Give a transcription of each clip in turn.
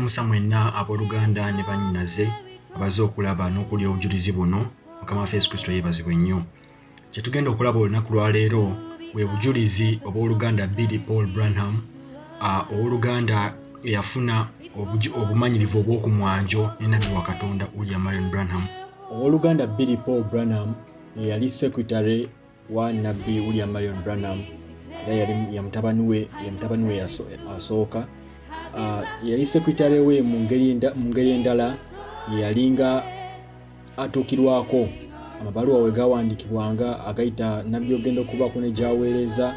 Mbalamusa mwenna abooluganda ne bannyinaze abazze okulaba n'okulya obujulizi buno. Mukama waffe Yesu Kristo yeebazibwe nnyo. Kye tugenda okulaba olunaku lwa leero bwe bujulizi obw'oluganda Billy Paul Branham, owooluganda eyafuna obumanyirivu obw'oku mwanjo ne nabbi wa Katonda William Marion Branham. Owooluganda Billy Paul Branham yali secretary wa nabbi William Marion Branham, era yali ya mutabani we, ye mutabani we asooka. Yali secretary we. Mu ngeri endala, yalinga atuukirwako amabaluwa we gawandiikibwanga agayita nabbi ogenda okubaako ne gy'aweereza,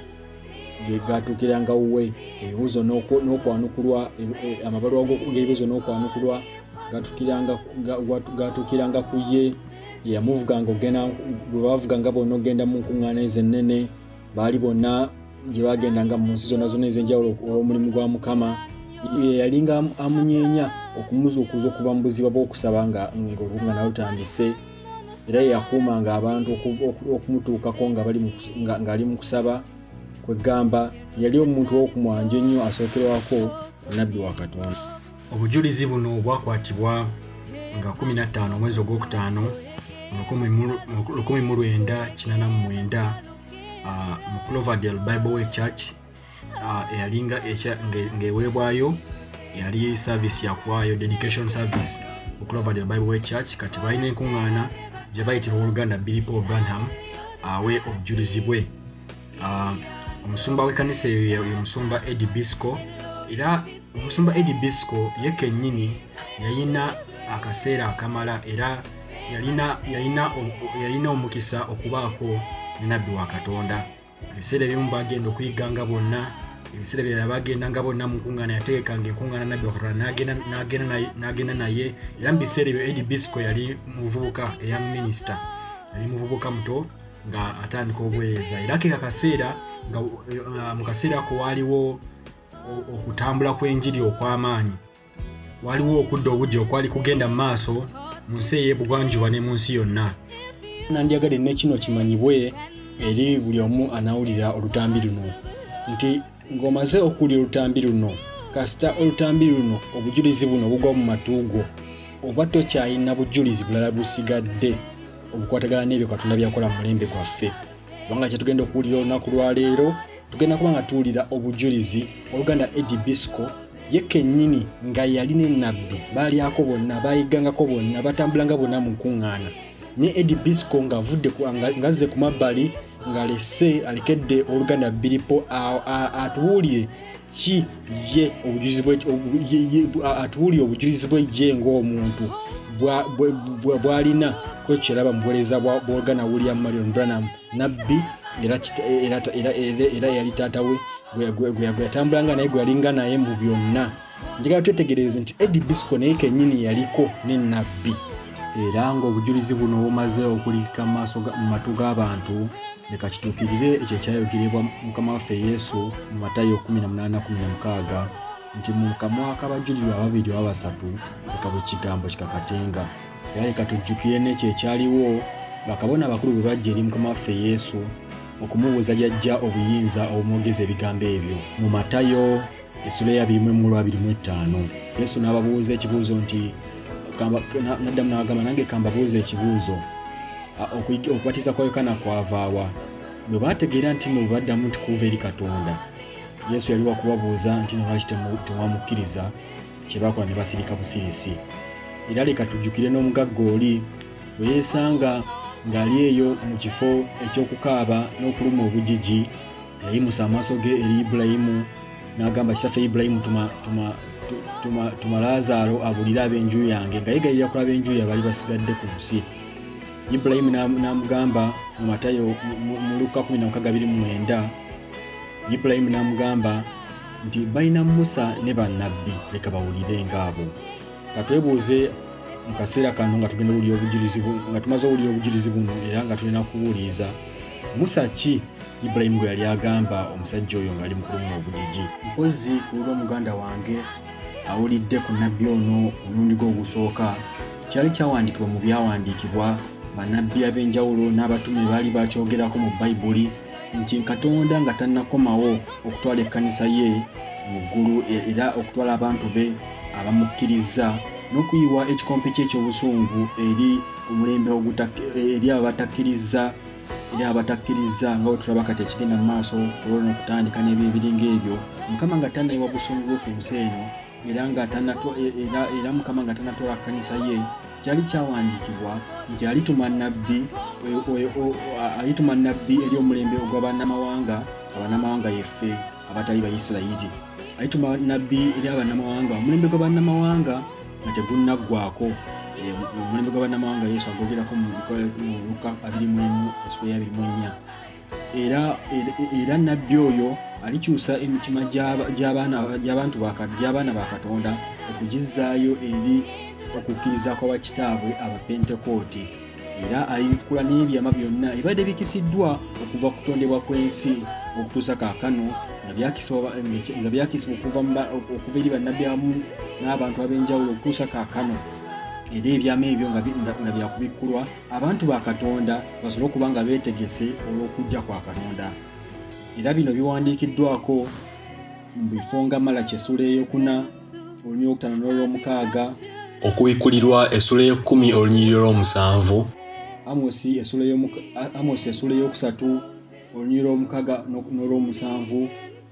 ge gatuukiranga wuwe. Ebibuuzo n'okwanukulwa, amabaluwa g'ebibuuzo n'okwanukulwa gatuukiranga ku ye. Yamuvuganga ogenda, bwe bavuganga bonna ogenda mu nkuŋŋaana ezo ennene, baali bonna gye bagendanga mu nsi zonna zonna ez'enjawulo olw'omulimu gwa Mukama. Ye yalinga amunyeenya okumuzuukuza okuva mu buziba bw'okusaba nga ng'olukuŋŋaana lutandise, era ye yakuumanga abantu okumutuukako ng'ali mu kusaba. Kwegamba yali omuntu ow'okumwanjo ennyo asookerwako nabbi wa Katonda. Obujulizi buno bwakwatibwa nga 15 omwezi ogwokutaano mu 1989 mu Cloverdale Bible Way Church, eyalinga ng'eweebwayo, yali service yakuwaayo dedication service mu Cloverdale Bible Way Church. Kati balina enkuŋŋaana gye bayitira owooluganda Billy Paul Branham awe obujulizi bwe. Omusumba w'ekkanisa eyo ye musumba Eddie Bisco, era omusumba Eddie Bisco ye kennyini yalina akaseera akamala era yalina omukisa okubaako ne nabbi wa Katonda. Ebiseera ebimu bagenda okuyiganga bonna, ebiseera birala bagendanga bonna mu nkuŋŋaana. Yategekanga enkuŋŋaana nabbi wa Katonda n'agenda naye. Era mu biseera ebyo Eddie Bisco yali muvubuka, eya minisita, yali muvubuka muto nga atandika obuweereza. Era ke kaseera nga mu kaseera ako waaliwo okutambula kw'enjiri okw'amaanyi, waliwo okudda obujja okwali kugenda mu maaso mu nsi ey'ebugwanjuba ne mu nsi yonna. Nandyagadde ne kino kimanyibwe eri buli omu anawulira olutambi luno nti ng'omaze okuwulira olutambi luno, kasita olutambi luno, obujulizi buno bugwa mu matu go, oba tokyalina bujulizi bulala busigadde obukwatagana n'ebyo Katonda byakola mu mulembe gwaffe, kubanga kyetugenda okuwulira olunaku lwaleero, tugenda kuba nga tuwulira obujulizi oluganda Eddie Bisco ye kennyini nga yali ne nabbi, baalyako bonna, bayiggangako bonna, batambulanga bonna mu nkuŋŋaana. Ne Eddie Bisco ng'avudde ng'azze ku mabbali, ng'alese alekedde oluganda Billy Paul atubuulire ki ye obujulizi bwe, atubuulire obujulizi bwe ye ng'omuntu bw'alina ko kyeraba mu buweereza bw'oluganda William Marion Branham, nabbi era yali taata we gwe yatambulanga naye, gwe yalinga naye mu byonna. Njagala twetegereze nti Eddie Bisco naye kennyini yaliko ne nabbi, era ng'obujulizi buno bumaze okulikika mu maaso mu matu g'abantu, leka kituukirire ekyo ekyayogerebwa Mukama waffe Yesu mu Matayo 18:16 nti mu kamwa k'abajulirwa ababiri oba basatu leka buli kigambo kikakatenga. Era leka tujjukire n'ekyo ekyaliwo bakabona abakulu bwe bajja eri Mukama waffe Yesu okumubuuza gy'ajja obuyinza obumwogeza ebigambo ebyo. Mu Matayo essula eya 21 25, Yesu n'ababuuza ekibuuzo nti, naddamu n'agamba, "Nange kambabuuza ekibuuzo. Okubatiza kwa Yokaana kwavaawa?" Bwe baategeera nti nno bwe baddamu nti kuva eri Katonda, Yesu yali wakubabuuza nti no lwaki temwamukkiriza? Kye baakola ne basirika busirisi. Era leka tujjukire n'omugagga oli bwe yeesanga ng'ali eyo mu kifo eky'okukaaba n'okuluma obugigi, yayimusa amaaso ge eri Ibulayimu n'agamba, "Kitaffe Ibulayimu, tuma, tuma, tuma, tuma Laazaalo abuulire ab'enju yange," nga yeegayirira ku ab'enju ye abaali basigadde ku nsi. Ibulayimu n'amugamba mu Matayo, mu Lukka 16:29, Ibulayimu n'amugamba nti, "Balina Musa ne bannabbi, leka bawulire ng'abo." Katwebuuze mu kaseera kano nga tugenda owulira obujulizi, nga tumaze owulira obujulizi buno era nga tulina kubuuliriza, Musa ki Ibulayimu gwe yali agamba omusajja oyo ng'ali mu kulumwa obugigi? Mpozzi ku lw'omuganda wange awulidde ku nnabbi ono omulundi gwe ogusooka, kyali kyawandiikibwa mu byawandiikibwa, bannabbi ab'enjawulo n'abatume baali bakyogerako mu Bayibuli nti Katonda nga tannakomawo okutwala ekkanisa ye mu ggulu era okutwala abantu be abamukkirizza n'okuyiwa ekikompe kye eky'obusungu eri omulembe eri abatakkirizza eri abatakkirizza nga bwe tulaba kati ekigenda mu maaso olwo n'okutandika n'ebyo ebiringa ebyo. Mukama nga tannayiwa busungu bwe ku nsi eno era nga era, era Mukama nga tannatwala kkanisa ye, kyali kyawandiikibwa nti alituma nnabbi alituma nnabbi eri omulembe ogw'abannamawanga. Abannamawanga yeffe abatali Bayisirayiri. Alituma nnabbi eri abannamawanga omulembe gw'abannamawanga nga tegunnaggwako. Omulembe gw'abannamawanga Yesu agogerako mu Luka 21 essuula ya 24. Era era nnabbi oyo alikyusa emitima gy'abaana ba Katonda okugizzaayo eri okukkiriza kwa bakitaabwe Abapentekooti, era alibikkula n'ebyama byonna ebibadde bikisiddwa okuva ku kutondebwa kw'ensi okutuusa kaakano, nga byakisibwa okuva eri bannabbi abamu n'abantu ab'enjawulo okutuusa kaakano. Era ebyama ebyo nga byakubikkulwa abantu ba Katonda basobole okuba nga beetegese olw'okujja kwa Katonda. Era bino biwandiikiddwako mu bifo nga Malaki essuula ey'okuna olunyiriri olwokutaano n'olwomukaaga, Okubikkulirwa essuula ey'ekkumi olunyiriri olw'omusanvu, Amosi essuula ey'okusatu olunyiriri olwomukaaga n'olw'omusanvu,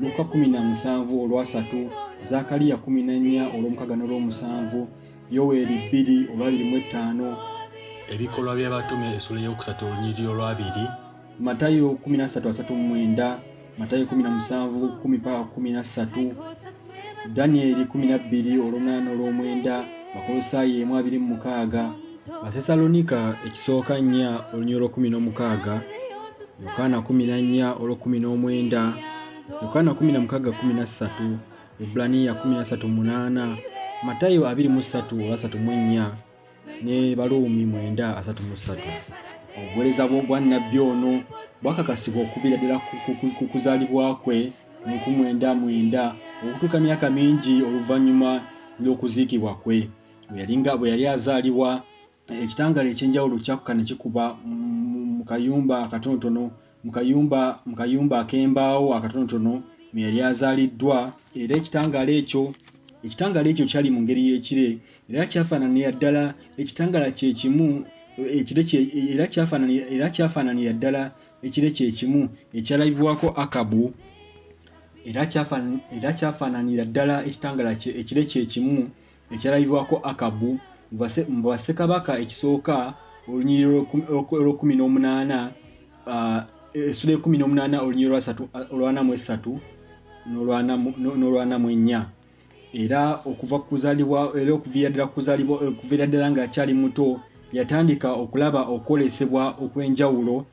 Luka 17 olwasatu, Zaakaliya 14 olwomukaaga n'olw'omusanvu, Yoweeri 2 olwabiri mu ttaano, Ebikolwa by'Abatume essuula ey'okusatu olunyiriri olwabiri, Matayo 13:39, Matayo 17:10 paka 13, Danyeri 12 olw'omunaana olw'omwenda, Bakolosaayi 1:26, Basesalonika ekisooka 4 olunyiriri olw'okumi n'omukaaga, Yokaana 14 olw'okumi n'omwenda, Yokaana 16:13, Ebbulaniya 13:8, Matayo 23 olwasatu mu nnya ne Baruumi 9:33. Obuweereza bwa nnabbi ono bwakakasibwa okuviira ddala ku kuzaalibwa kwe mu 1909 okutuuka myaka mingi oluvannyuma lw'okuziikibwa kwe. Bwe yali azaalibwa, ekitangaala eky'enjawulo kyakka ne kikuba mu kayumba akatonotono mu kayumba ak'embaawo akatonotono mwe yali azaaliddwa. Era ekitangaala ekyo kyali mu ngeri y'ekire, era kyafaananira ddala ekitangaala kye kimu ekire kye era kyafaananira ddala ekire kye kimu ekyalabibwako Akabu, era kyafaananira ddala ekitangaala ekire kye kimu ekyalabibwako Akabu mu Bassekabaka ekisooka olunyiriri olw'ekumi n'omunaana, essula 18 olunyiriri olwana mu esatu n'olwana mu ennya. Era okuva kuzaalibwa, era okuviira ddala kuzaalibwa, okuviira ddala ng'akyali muto, yatandika okulaba okwolesebwa okw'enjawulo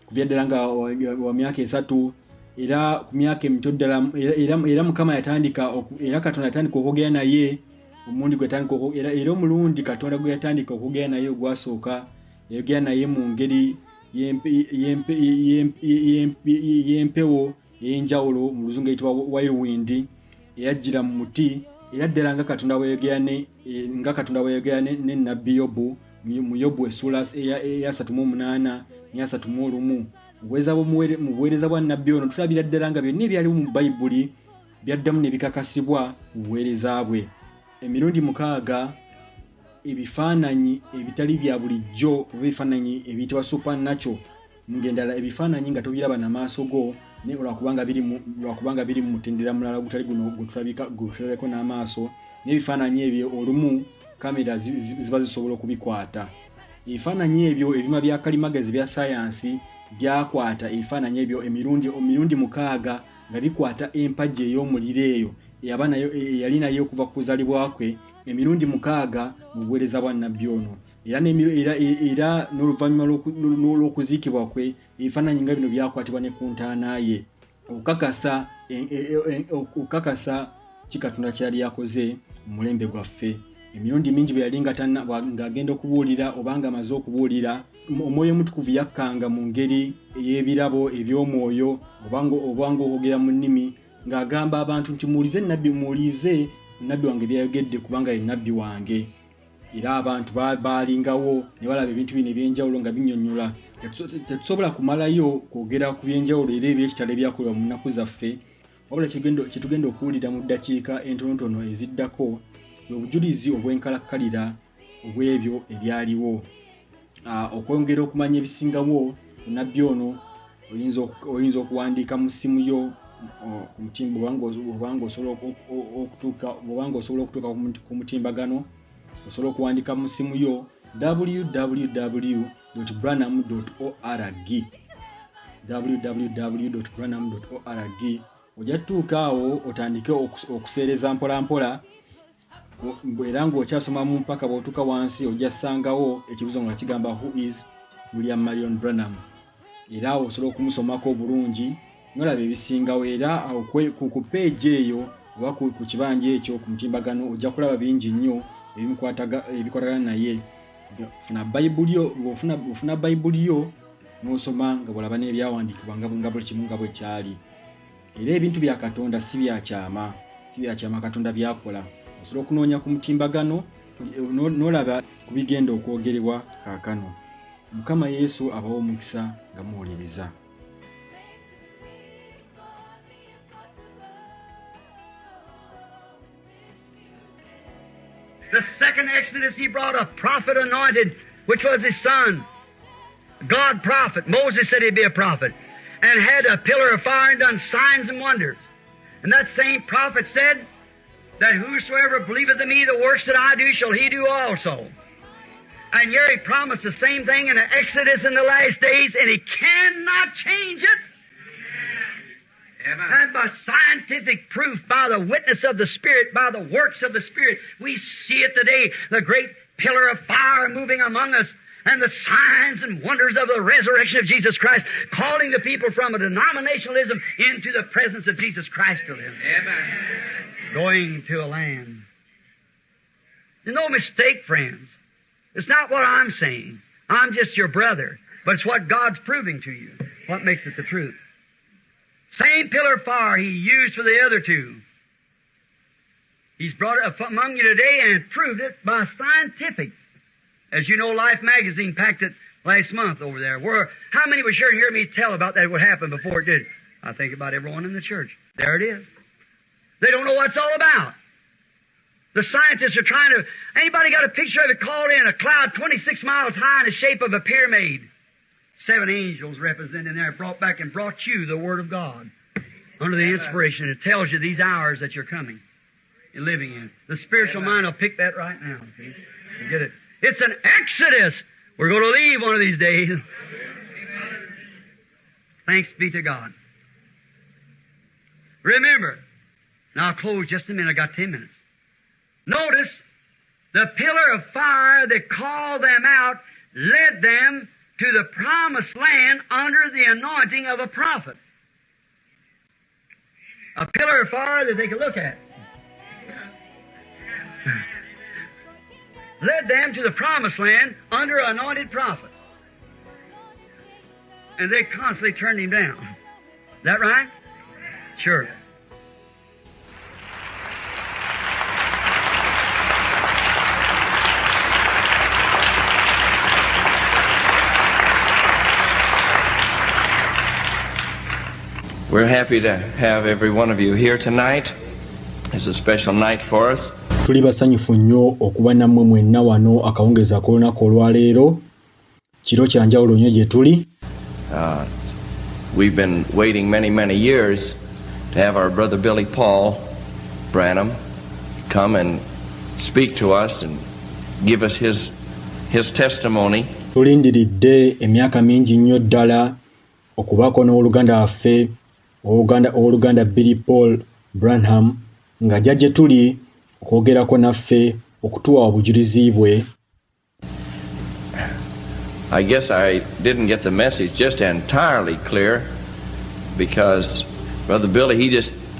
kuviira ddala nga wa myaka 3. Era ku myaka emito ddala era Mukama yatandika, era Katonda yatandika okwogera naye omulundi gwe yatandika, era omulundi Katonda gwe yatandika okwogera naye ogwasooka, yayogera naye mu ngeri y'empewo ey'enjawulo, mu Luzungu eyitibwa whirlwind, eyajjira mu muti. Era ddala nga Katonda bweyayogera ne nnabbi Yobu mu Yobu essuula eyasatu mu omunaana n'eyasatu mu olumu. Mu buweereza bwa nnabbi ono tulabira ddala nga byonna ebyaliwo mu Bayibuli byaddamu ne bikakasibwa mu buweereza bwe. Emirundi 6 ebifaananyi ebitali bya bulijjo oba ebifaananyi ebiyitibwa supernatural, ng'endala ebifaananyi nga tobiraba na maaso go, naye lwakubanga biri mu mutendera mulala gutali guno gwe tulabikako n'amaaso, n'ebifaananyi ebyo olumu kamera ziba zisobola okubikwata. Ebifaananyi ebyo, ebyuma bya kalimagezi bya sayansi byakwata ebifaananyi ebyo emirundi 6 nga bikwata empagi ey'omuliro eyo eyaba nayo eyali naye okuva ku kuzaalibwa kwe emirundi 6 mu buweereza bwa nnabbi ono. Era n'oluvannyuma lw'okuziikibwa kwe, ebifaananyi nga bino byakwatibwa ne ku ntaana ye okukakasa ki Katonda kyali yakoze mu mulembe gwaffe. Emirundi mingi bwe yali ng'agenda okubuulira oba ng'amaze okubuulira, Omwoyo Omutukuvu yakkanga mu ngeri ey'ebirabo eby'omwoyo oba ng'okwogera mu nnimi, ng'agamba abantu nti, "Muwulize nnabbi, muwulize nnabbi wange byayogedde, kubanga ye nnabbi wange." Era abantu baalingawo ne balaba ebintu bino eby'enjawulo nga binnyonnyola. Tetusobola kumalayo kwogera ku by'enjawulo era eby'ekitalo ebyakolebwa mu nnaku zaffe, wabula kyetugenda okuwulira mu ddakiika entonotono eziddako Bwe bujulizi obw'enkalakkalira obw'ebyo ebyaliwo. Okwongera okumanya ebisingawo ku nnabbi ono, oyinza okuwandiika mu ssimu yo ku mutimba, obanga osobola okutuuka ku mutimbagano, osobola okuwandiika mu ssimu yo www.branham.org, www.branham.org. Ojja tutuuka awo otandike okuseereza mpolampola, era ng'okyasoma mu mpaka bw'otuuka wansi ojja ssangawo ekibuzo nga kigamba who is William Marion Branham, era awo osobola okumusomako obulungi nolaba ebisingawo. Era awo ku peegi eyo oba ku kibanja ekyo ku mutimbagano ojja kulaba bingi nnyo ebikwatagana naye. Funa bayibuli yo, ofuna bayibuli yo n'osoma nga bw'olaba n'ebyawandiikibwa nga buli kimu nga bwe kyali. Era ebintu bya Katonda si bya kyama, si bya kyama Katonda by'akola. Osobola okunoonya ku mutimbagano n'olaba ku bigenda okwogerebwa kaakano. Mukama Yesu abawe omukisa nga muwuliriza. The second Exodus, he brought a prophet anointed, which was his son. God prophet. Moses said he'd be a prophet. And had a pillar of fire and done signs and wonders. And that same prophet said that whosoever believeth in me, the works that I do shall he do also. And here he promised the same thing in the Exodus in the last days, and he cannot change it. Amen. And by scientific proof, by the witness of the Spirit, by the works of the Spirit, we see it today, the great pillar of fire moving among us, and the signs and wonders of the resurrection of Jesus Christ, calling the people from a denominationalism into the presence of Jesus Christ to them. Amen. Going to a land. There's no mistake, friends. It's not what I'm saying. I'm just your brother. But it's what God's proving to you. What makes it the truth. Same pillar of fire He used for the other two. He's brought it up among you today and proved it by scientific. As you know, Life magazine packed it last month over there. Where, how many was sure to hear me tell about that, what happened before it did? I think about everyone in the church. There it is. They don't know what it's all about. The scientists are trying to... Anybody got a picture of it called in? A cloud 26 miles high in the shape of a pyramid. 7 angels represented there, brought back and brought you the Word of God under the inspiration. It tells you these hours that you're coming and living in. The spiritual mind will pick that right now. See? You get it. It's an exodus. We're going to leave one of these days. Amen. Thanks be to God. Remember, now I'll close just a minute. I got 10 minutes. Notice the pillar of fire that called them out led them to the promised land under the anointing of a prophet. A pillar of fire that they could look at. Led them to the promised land under an anointed prophet. And they constantly turned him down. Is that right? Sure. We're happy to have every one of you here tonight. It's a special night for us. Tuli basanyufu nnyo okuba nammwe mwenna wano akawungeezi ak'olunaku olwaleero. Kiro kya njawulo nnyo gye tuli. We've been waiting many, many years to have our brother Billy Paul Branham come and speak to us and give us his testimony. Tulindiridde emyaka mingi nnyo ddala okubaako n'oluganda waffe, owooluganda Billy Paul Branham ng'ajja gye tuli okwogerako naffe okutuwa obujulizi bwe. I guess I didn't get the message just entirely clear because Brother Billy,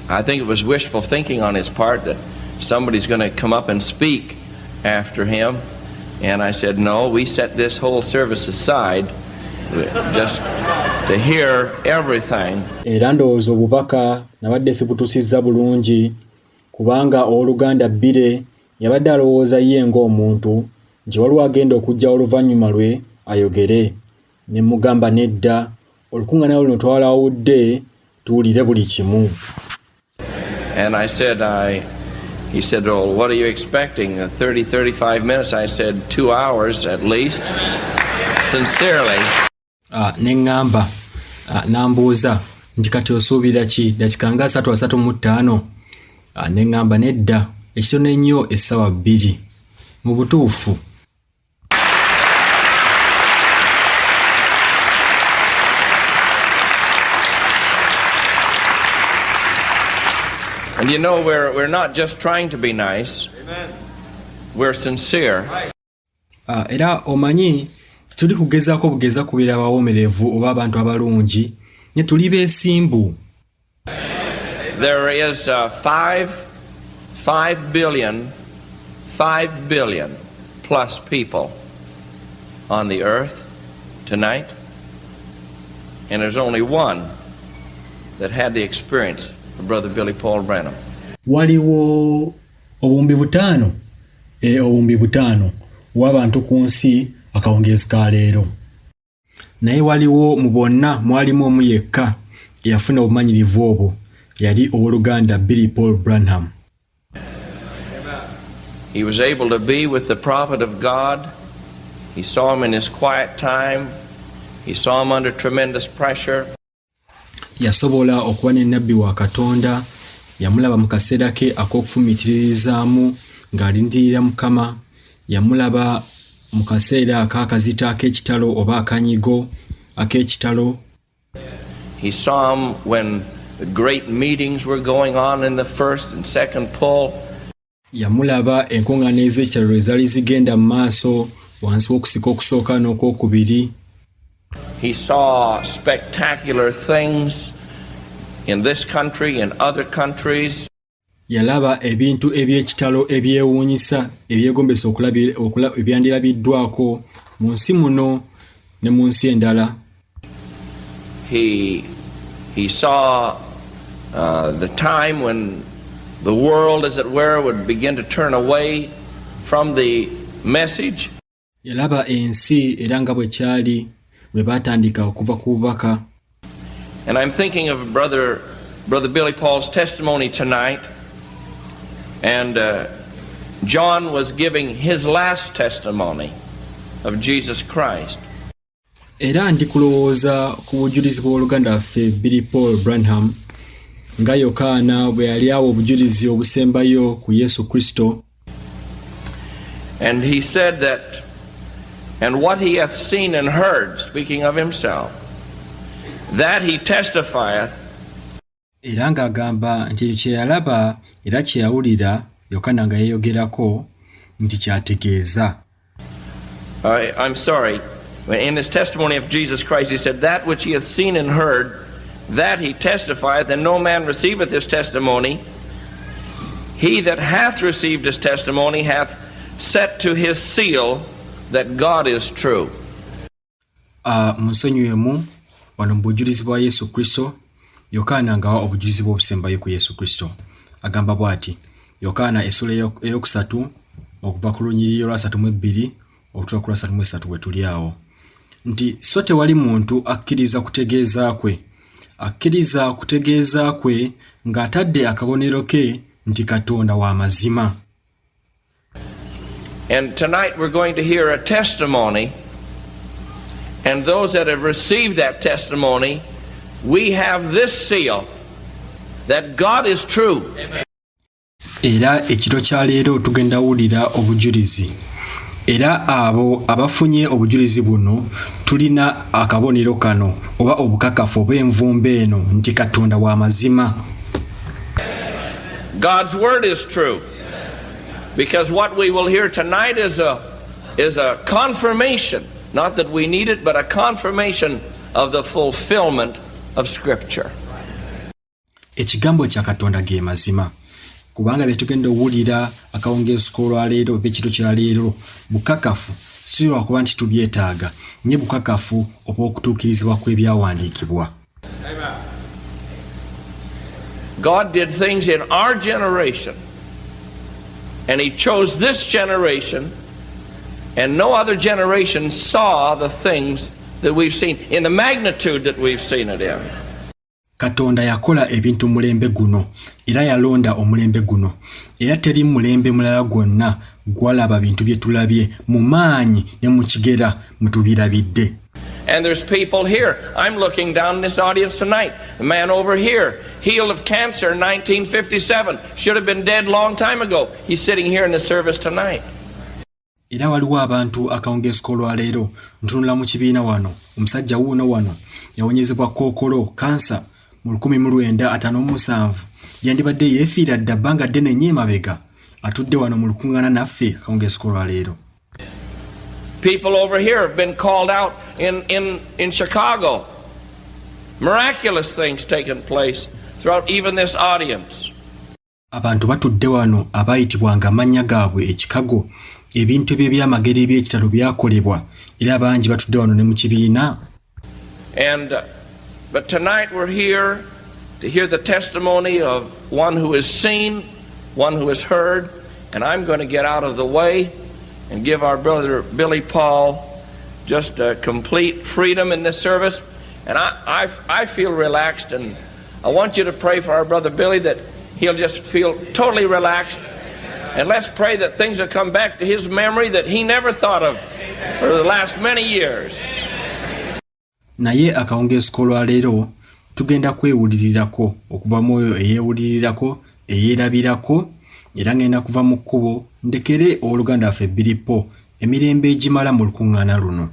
I think it was wishful thinking on his part that somebody's going to come up and speak after him. And I said, no, we set this whole service aside just to hear everything. Era ndowooza obubaka nabadde sibutuusizza bulungi kubanga owooluganda Billy yabadde alowooza ye ng'omuntu nti waliwo agenda okujja oluvannyuma lwe ayogere. Ne mugamba nedda, olukuŋŋaana luno twalawudde tuwulire buli kimu. And I said He said, "Well, what are you expecting? 30, 35 minutes?" I said, 2 hours at least. Sincerely. Ne ŋŋamba, n'ambuuza nti kati osuubira ki, dakika nga asatu asatu mu ttaano? Ne ŋŋamba nedda, ekitono ennyo essaawa bbiri. Mu butuufu. And you know, we're not just trying to be nice. Amen. We're sincere. Era omanyi tuli kugezaako bugeza kubeera abawoomerevu oba abantu abalungi, ne tuli beesimbu. There is 5 billion plus people on the earth tonight, and there's only one that had the experience of Brother Billy Paul Branham. Waliwo obuwumbi butaano w'abantu ku nsi akawungeezi ka leero. Naye waliwo mu bonna mwalimu omu yekka eyafuna obumanyirivu obwo, yali owooluganda Billy Paul Branham. He was able to be with the prophet of God. He saw him in his quiet time. He saw him under tremendous pressure. Yasobola okuba ne nabbi wa Katonda, yamulaba mu kaseera ke ak'okufumiitiririzaamu ng'alindirira Mukama, yamulaba mu kaseera ak'akazito ak'ekitalo oba akanyigo ak'ekitalo. He saw him when the great meetings were going on in the first and second pull. Yamulaba enkuŋŋaana ez'ekitalo lwe zaali zigenda mu maaso wansi w'okusika okusooka n'okwokubiri. He saw spectacular things in this country and other countries. Yalaba ebintu eby'ekitalo ebyewuunyisa ebyegombesa ebyandirabiddwako mu nsi muno ne mu nsi endala. He saw the time when the world, as it were, would begin to turn away from the message. Yalaba ensi era nga bwe kyali bwe baatandika okuva ku bubaka. And I'm thinking of Brother Billy Paul's testimony tonight. And John was giving his last testimony of Jesus Christ. Era ndi kulowooza ku bujulizi bw'oluganda lwaffe Billy Paul Branham nga Yokaana bwe yali awa obujulizi obusembayo ku Yesu Kristo. And he said that, and what he hath seen and heard, speaking of himself, that he testifieth. Era ng'agamba nti ekyo kye yalaba era kye yawulira Yokaana nga yeeyogerako nti kyategeeza. I'm sorry. In his testimony of Jesus Christ, he said, that which he hath seen and heard, that he testifieth, and no man receiveth his testimony. He that hath received his testimony hath set to his seal that God is true. Mu nsonyiwemu wano mu bujulizi bwa Yesu Kristo, Yokaana ng'awa obujulizi bw'obusembayo ku Yesu Kristo. Agamba bw'ati, Yokaana essula eyokusatu okuva ku lunyiriri olwa 32 okutuuka ku lwa 33 we tuli awo. Nti so tewali muntu akkiriza kutegeeza kwe, akkiriza kutegeeza kwe ng'atadde akabonero ke nti Katonda wa mazima. And tonight we're going to hear a testimony, and those that have received that testimony, we have this seal that God is true. Era ekiro kya leero tugenda wulira obujulizi. Era abo abafunye obujulizi buno tulina akabonero kano oba obukakafu oba envumbo eno nti Katonda wa mazima. God's word is true. Because what we will hear tonight is a confirmation, not that we need it, but a confirmation of the fulfillment of Scripture. Ekigambo kya Katonda ge mazima. Kubanga bye tugenda owulira akawungeezi k'olwaleero oba ekiro kya leero bukakafu, si lwakuba nti tubyetaaga, naye bukakafu obw'okutuukirizibwa kw'ebyawandiikibwa. God did things in our generation, and He chose this generation, and no other generation saw the things that we've seen in the magnitude that we've seen it in. Katonda yakola ebintu mulembe guno era yalonda omulembe guno era teri mulembe mulala gwonna gwalaba bintu bye tulabye mu maanyi ne mu kigera mwe tubirabidde. And there's people here. I'm looking down this audience tonight. The man over here, healed of cancer in 1957, should have been dead long time ago. He's sitting here in the service tonight. Era waliwo abantu akawungeezi k'olwaleero, ntunula mu kibiina wano, omusajja wuuno wano, yawonyezebwa kookolo, kansa, mu 1957, yandibadde yeefiira dda bbanga ddene nnyo emabega, atudde wano mu lukuŋŋaana naffe akawungeezi k'olwaleero. People over here have been called out in Chicago. Miraculous things taking place throughout even this audience. Abantu batudde wano abaayitibwanga amannya gaabwe e Chicago, ebintu eby'ebyamagero eby'ekitalo byakolebwa, era bangi batudde wano ne mu kibiina. But tonight we're here to hear the testimony of one who has seen, one who has heard, and I'm going to get out of the way and give our brother Billy Paul just a complete freedom in this service. And I feel relaxed, and I want you to pray for our brother Billy that he'll just feel totally relaxed. And let's pray that things will come back to his memory that he never thought of for the last many years. Naye akawungeezi k'olwaleero tugenda kwewulirirako okuva mu oyo eyeewulirirako, eyeerabirako, era ngenda kuva mu kkubo ndekere owooluganda waffe Billy Paul emirembe egimala mu lukuŋŋaana luno.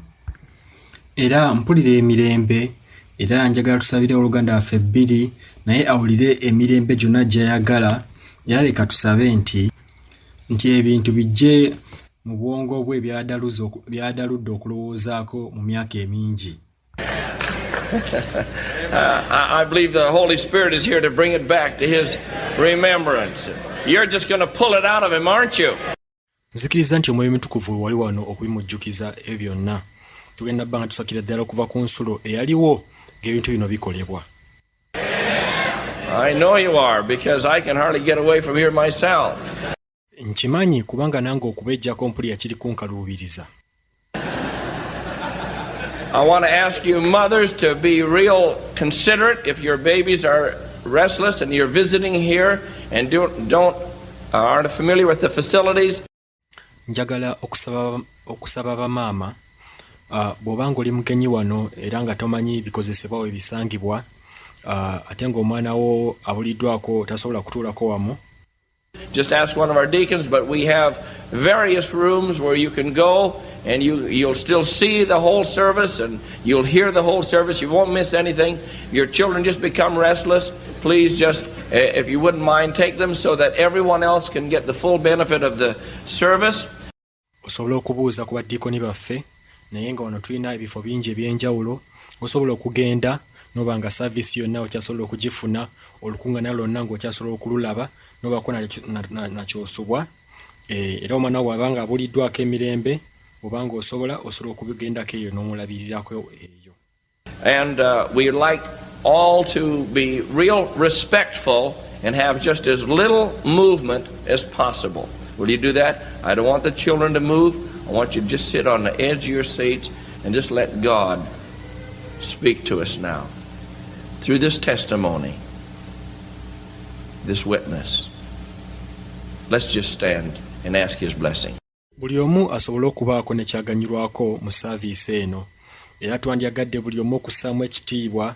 Era mpulira emirembe, era njagala tusabire owooluganda waffe Billy naye awulire emirembe gyonna gy'ayagala, era leka tusabe nti ebintu bijje mu bwongo bwe byadaludde okulowoozaako mu myaka emingi. I believe the Holy Spirit is here to bring it back to his remembrance. You're just going to pull it out of him, aren't you? Nzikiriza nti Omwoyo Omutukuvu wali wano okubimujjukiza ebyo byonna. Tugenda bbanga tusakira ddala okuva ku nsulo eyaliwo ng'ebintu bino bikolebwa. I know you are, because I can hardly get away from here myself. Nkimanyi kubanga nange okubejjako mpulira kiri kunkaluubiriza. I want to ask you mothers to be real considerate if your babies are restless and you're visiting here and aren't familiar with the facilities. Njagala okusaba bamaama, bw'oba ng'oli mugenyi wano era nga tomanyi bikozesebwa we bisangibwa, ate ng'omwana wo abuliddwako tasobola kutuulako wamu. Just ask one of our deacons, but we have various rooms where you can go and you'll still see the whole service and you'll hear the whole service. You won't miss anything. Your children just become restless. Please just, if you wouldn't mind, take them so that everyone else can get the full benefit of the service. Osobola okubuuza ku badiikoni baffe, naye nga wano tulina ebifo bingi eby'enjawulo, osobola okugenda n'oba nga service yonna okyasobola okugifuna, olukuŋŋaana lwonna ng'okyasobola okululaba, n'obaako nakyosubwa. Era omwana wo bw'aba nga abuliddwako emirembe, oba ng'osobola, osobola okubigendako eyo n'omulabirirako eyo. And we'd like all to be real respectful and have just as little movement as possible. Will you do that? I don't want the children to move. I want you to just sit on the edge of your seats and just let God speak to us now through this testimony, this witness. Let's just stand and ask His blessing. Buli omu asobole okubaako ne kyaganyulwako mu saaviisi eno, era twandyagadde buli omu okussaamu ekitiibwa,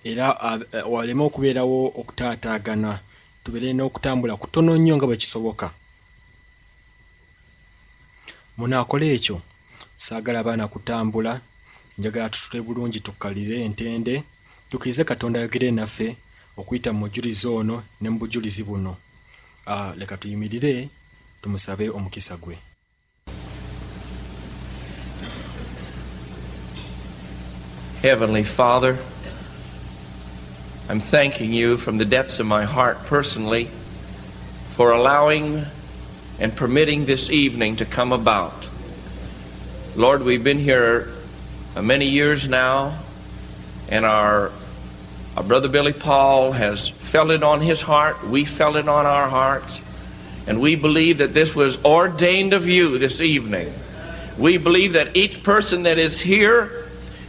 era waleme okubeerawo okutaataagana, tubeere n'okutambula kutono nnyo nga bwe kisoboka. Munaakola ekyo? Saagala baana kutambula, njagala tutule bulungi tukkalire entende, tukkirize Katonda ayogere naffe okuyita mu mujulizi ono ne mu bujulizi buno. Leka tuyimirire tumusabe omukisa gwe. Heavenly Father, I'm thanking you from the depths of my heart personally for allowing and permitting this evening to come about. Lord, we've been here many years now, and our brother Billy Paul has felt it on his heart. We felt it on our hearts. And we believe that this was ordained of you this evening. We believe that each person that is here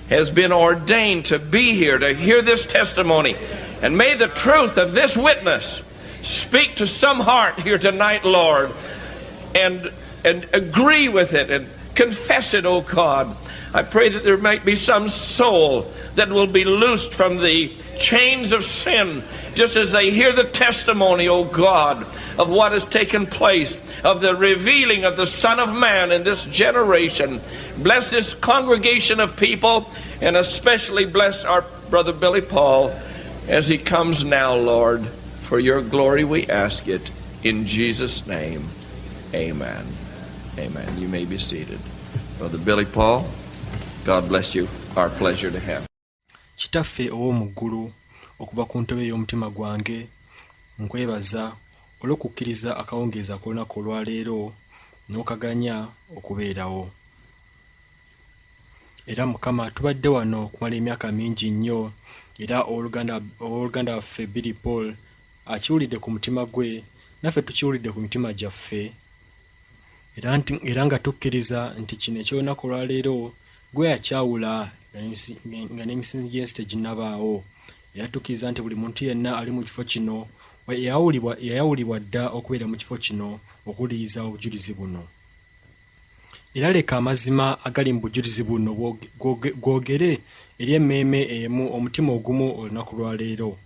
has been ordained to be here, to hear this testimony And may the truth of this witness speak to some heart here tonight, Lord, and agree with it and confess it, O God. I pray that there might be some soul that will be loosed from the chains of sin just as they hear the testimony, O God, of what has taken place, of the revealing of the Son of Man in this generation. Bless this congregation of people, and especially bless our brother Billy Paul as he comes now, Lord. For your glory we ask it. In Jesus' name, amen. Amen. You may be seated. Brother Billy Paul, God bless you. Our pleasure to have. Kitaffe ow'omu ggulu, okuva ku ntobo ey'omutima gwange, nkwebaza olw'okukkiriza akawungeezi ak'olunaku olwaleero n'okaganya okubeerawo. Era Mukama, tubadde wano okumala emyaka mingi nnyo, era ow'oluganda waffe Billy Paul akiwulidde ku mutima gwe, naffe tukiwulidde ku mitima gyaffe, era nga tukkiriza nti kino eky'olunaku olwaleero gwe yakyawula nga n'emisingi gy'ensi teginnabaawo. Era tukkiriza nti buli muntu yenna ali mu kifo kino yayawulibwa dda okubeera mu kifo kino okuwuliriza obujulizi buno. Era leka amazima agali mu bujulizi buno googere eri emmeeme emu omutima ogumu olunaku lwa leero.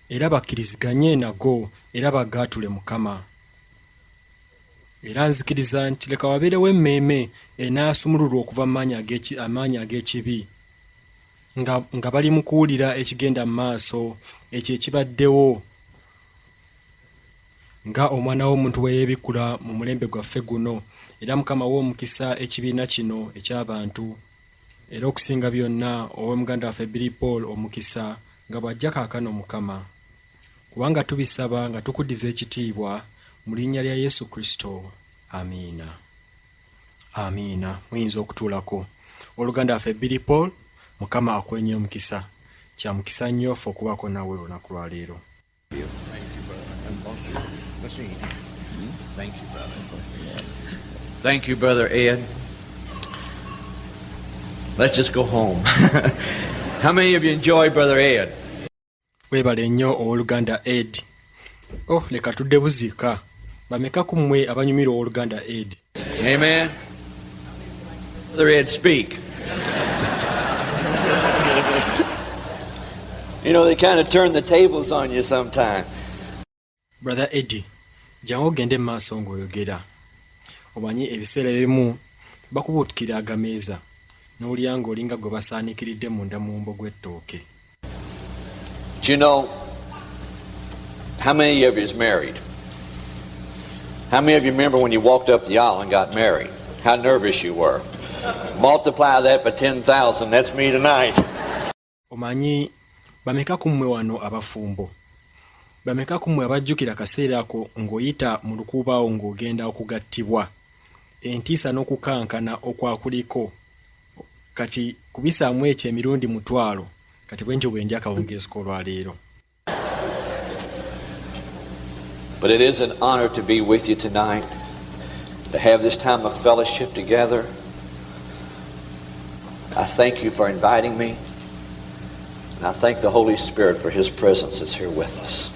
Era bakkiriziganye nago era bagaatule Mukama. Era nzikiriza nti leka wabeerewo emmeeme enaasumululwa okuva mu maanyi ag'ekibi nga bali mu kuwulira ekigenda mu maaso ekyo ekibaddewo nga omwana w'omuntu bwe yeebikkula mu mulembe gwaffe guno. Era Mukama w'omukisa ekibiina kino eky'abantu, era okusinga byonna ow'omuganda waffe Billy Paul omukisa nga bw'ajja kaakano Mukama. Kubanga tubisaba nga tukuddiza ekitiibwa mu linnya lya Yesu Kristo. Amiina. Amiina. Muyinza okutuulako. Oluganda waffe Billy Paul, Mukama akuwe omukisa. Kya mukisa nnyo ffe okubaako naawe olunaku lwa leero. Thank you, brother. Thank you, Brother Ed. Let's just go home. How many of you enjoy Brother Ed? Weebale nnyo owooluganda Ed. Oh, leka tudde buziika. Bameka ku mmwe abanyumirwa owooluganda Ed? Amen. Brother Ed, speak. You know, they kind of turn the tables on you sometime. Brother Eddie, jangu ogende mu maaso ng'oyogera. Omanyi ebiseera ebimu bakubuutikira agameeza n'owulira ng'olinga gwe basaanikiridde munda mu muwumbo gw'ettooke. Do you know how many of you is married? How many of you remember when you walked up the aisle and got married? How nervous you were. Multiply that by 10,000. That's me tonight. Omanyi bameka ku mmwe wano abafumbo? Bameka ku mmwe abajjukira akaseera ako ng'oyita mu lukuubaawo ng'ogenda okugattibwa? Entiisa n'okukankana okwakuliko. Kati kubisaamu ekyo emirundi 5,000. Kati bwe ntyo bwe ndi akawungeezi k'olwaleero. But it is an honor to be with you tonight, to have this time of fellowship together. I thank you for inviting me, and I thank the Holy Spirit for His presence that's here with us.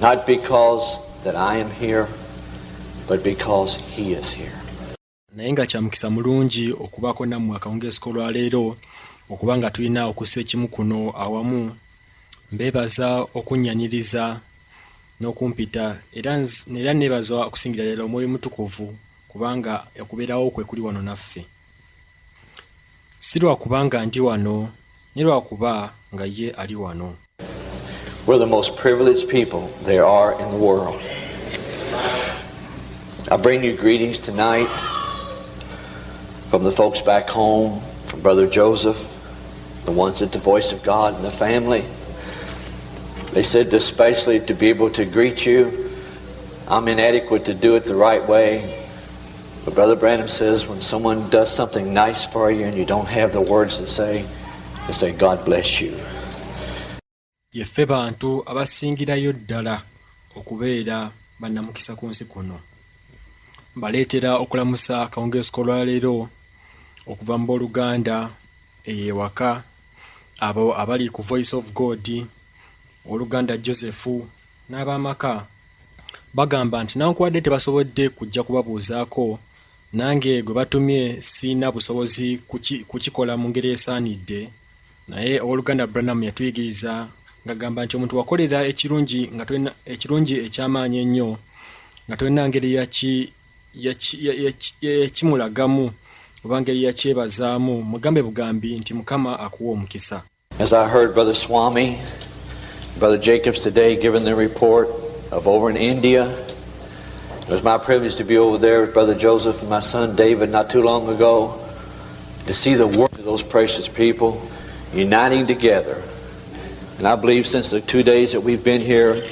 Not because that I am here, but because He is here. Naye nga kya mukisa mulungi okubaako nammwe akawungeezi k'olwaleero, okuba nga tulina okussa ekimu kuno awamu. Mbeebaza okunnyaniriza n'okumpita, era neebaza okusingira ddala Omwoyo Mutukuvu kubanga okubeerawo kwe kuli wano naffe. Si lwa kubanga ndi wano, ne lwa kuba nga ye ali wano. We're the most privileged people there are in the world. I bring you greetings tonight from the folks back home, from Brother Joseph, the ones at the Voice of God and the family. They said especially to be able to greet you. I'm inadequate to do it the right way. But Brother Branham says when someone does something nice for you and you don't have the words to say, to say, God bless you. Yeffe bantu abasingirayo ddala okubeera bannamukisa ku nsi kuno. Mbaleetera okulamusa akawungeezi k'olwaleero okuva mu booluganda eyo ewaka, abo abali ku Voice of God Owooluganda Joseph n'ab'amaka bagamba nti nankubadde tebasobodde kujja kubabuuzaako, nange gwe batumye sirina busobozi kukikola mu ngeri esaanidde. Naye Ow'oluganda Branham yatuyigiriza ng'agamba nti omuntu wakolera ekirungi nga tolina ekirungi eky'amaanyi ennyo nga tolina ngeri yakimulagamu oba ngeri yakyebazaamu, mugambe bugambi nti Mukama akuwe omukisa. As I heard Brother Swami, Brother Jacobs today giving the report of over in India, it was my privilege to be over there with Brother Joseph and my son David not too long ago, to see the work of those precious people uniting together. And I believe since the 2 days that we've been here,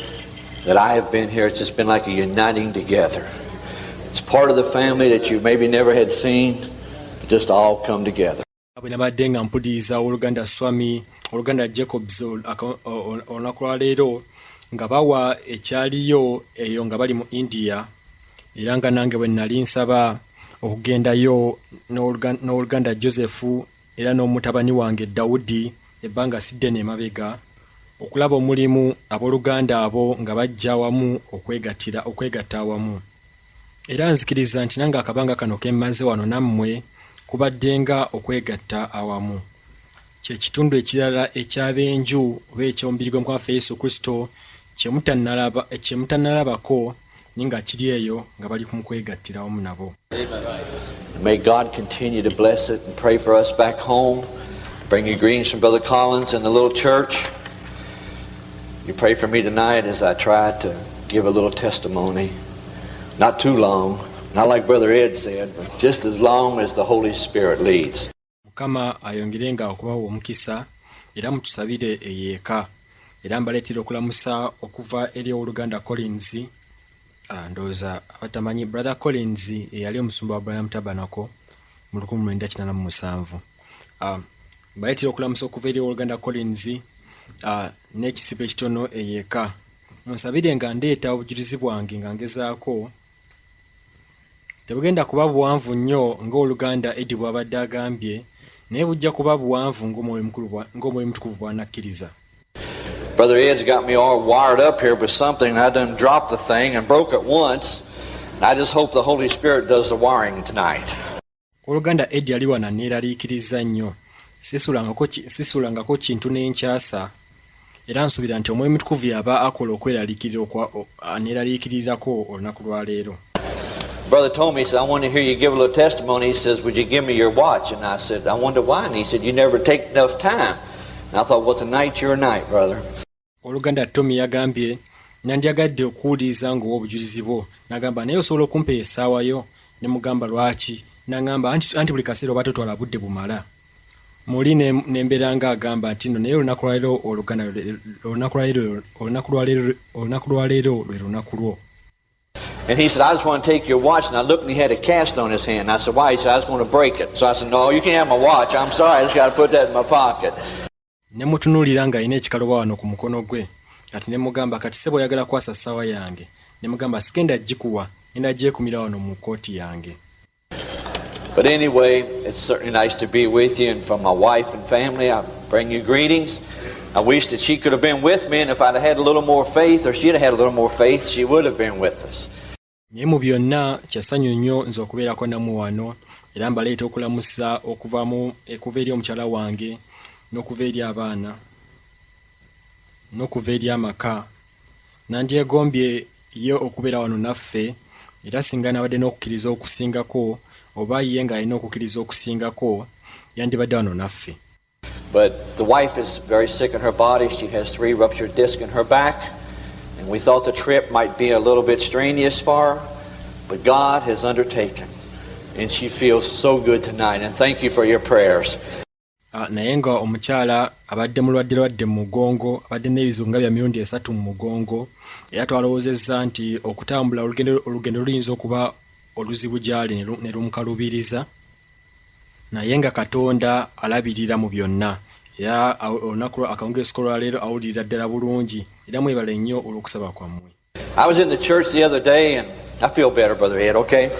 that I have been here, it's just been like a uniting together. It's part of the family that you maybe never had seen, but just all come together. Bwe nabadde nga mpuliriza Owooluganda Swami, Owooluganda Jacobs olunaku lwa leero nga bawa ekyaliyo eyo nga bali mu India, era nga nange bwe nali nsaba okugendayo n'Owooluganda Joseph era n'omutabani wange Dawudi ebbanga si ddene emabega, okulaba omulimu abooluganda abo nga bajja wamu okwegatta awamu. Era nzikiriza nti nange akabanga kano ke mmaze wano nammwe kubadde nga okwegatta awamu. Kye kitundu ekirala eky'ab'enju oba eky'omubiri gwa Mukama waffe Yesu Kristo kye mutannalabako naye nga kiri eyo nga bali mu kwegattira wamu nabo. May God continue to bless it and pray for us back home. Bring you greetings from Brother Collins and the little church. You pray for me tonight as I try to give a little testimony. Not too long, not like Brother Ed said, but just as long as the Holy Spirit leads. Mukama ayongerenga okubawa omukisa era mutusabire eyo eka. Era mbaleetera okulamusa okuva eri Owooluganda Collins. Ndowooza abatamanyi Brother Collins eyali omusumba wa Branham Tabernacle mu 1987. Mbaleetera okulamusa okuva eri Owooluganda Collins n'ekisibo ekitono eyo eka. Munsabire nga ndeeta obujulizi bwange nga ngezaako. Tebugenda kuba buwanvu nnyo ng'Owooluganda Eddie bw'abadde agambye, naye bujja kuba buwanvu ng'Omwoyo Omutukuvu bw'anakkiriza. Brother Ed's got me all wired up here with something. I done dropped the thing and broke it once. And I just hope the Holy Spirit does the wiring tonight. Owooluganda Eddie ali wano anneeraliikiriza nnyo. Sisulangako kintu ne nkyasa, era nsuubira nti Omwoyo Omutukuvu y'aba akola okweraliikirira aneeraliikirirako olunaku lwa leero. Brother told me, he said, I want to hear you give a little testimony. He says, would you give me your watch? And I said, I wonder why. And he said, you never take enough time. And I thought, well, tonight's your night, brother. Owooluganda Tommy yagambye, nandyagadde okuwuliriza ng'owa obujulizi bwo. N'agamba, naye osobola okumpa essaawa yo? Ne mugamba lwaki? N'angamba, anti buli kaseera oba totwala budde bumala. Muli ne mbeera ng'agamba nti nno naye olunaku lwa leero oluganda olunaku lwa leero olunaku lwa leero olunaku lwa leero lwe lunaku lwo. And he said, I just want to take your watch. And I looked and he had a cast on his hand. And I said, why? He said, I was going to break it. So I said, no, you can't have my watch. I'm sorry. I just got to put that in my pocket. Ne mutunuulira ng'alina ekikaluba wano ku mukono gwe. Kati ne mugamba, kati ssebo oyagala kwasa ssaawa yange. Ne mugamba, sigenda gikuwa, ngenda gyekumira wano mu kkooti yange. But anyway, it's certainly nice to be with you. And from my wife and family, I bring you greetings. I wish that she could have been with me, and if I'd have had a little more faith, or she'd have had a little more faith, she would have been with us. Naye mu byonna kya ssanyu nnyo nze okubeerako nammwe wano, era mbaleeta okulamusa okuva eri omukyala wange n'okuva eri abaana n'okuva eri amaka. Nandyegombye ye okubeera wano naffe, era singa nabadde n'okukkiriza okusingako oba ye ng'alina okukkiriza okusingako, yandibadde wano naffe. But the wife is very sick in her body. She has 3 ruptured discs in her back. And we thought the trip might be a little bit strenuous for her, but God has undertaken. And she feels so good tonight. And thank you for your prayers. Naye nga omukyala abadde mulwadde-lwadde mu mugongo, abadde n'ebizibu nga bya mirundi 3 mu mugongo, era twalowoozezza nti okutambula olugendo luyinza okuba oluzibu gy'ali ne lumukalubiriza, naye nga Katonda alabirira mu byonna. Era olunaku akawungeezi k'olwaleero awulirira ddala bulungi, era mwebale nnyo olw'okusaba kwammwe. I was in the church the other day and I feel better, Brother Ed, okay?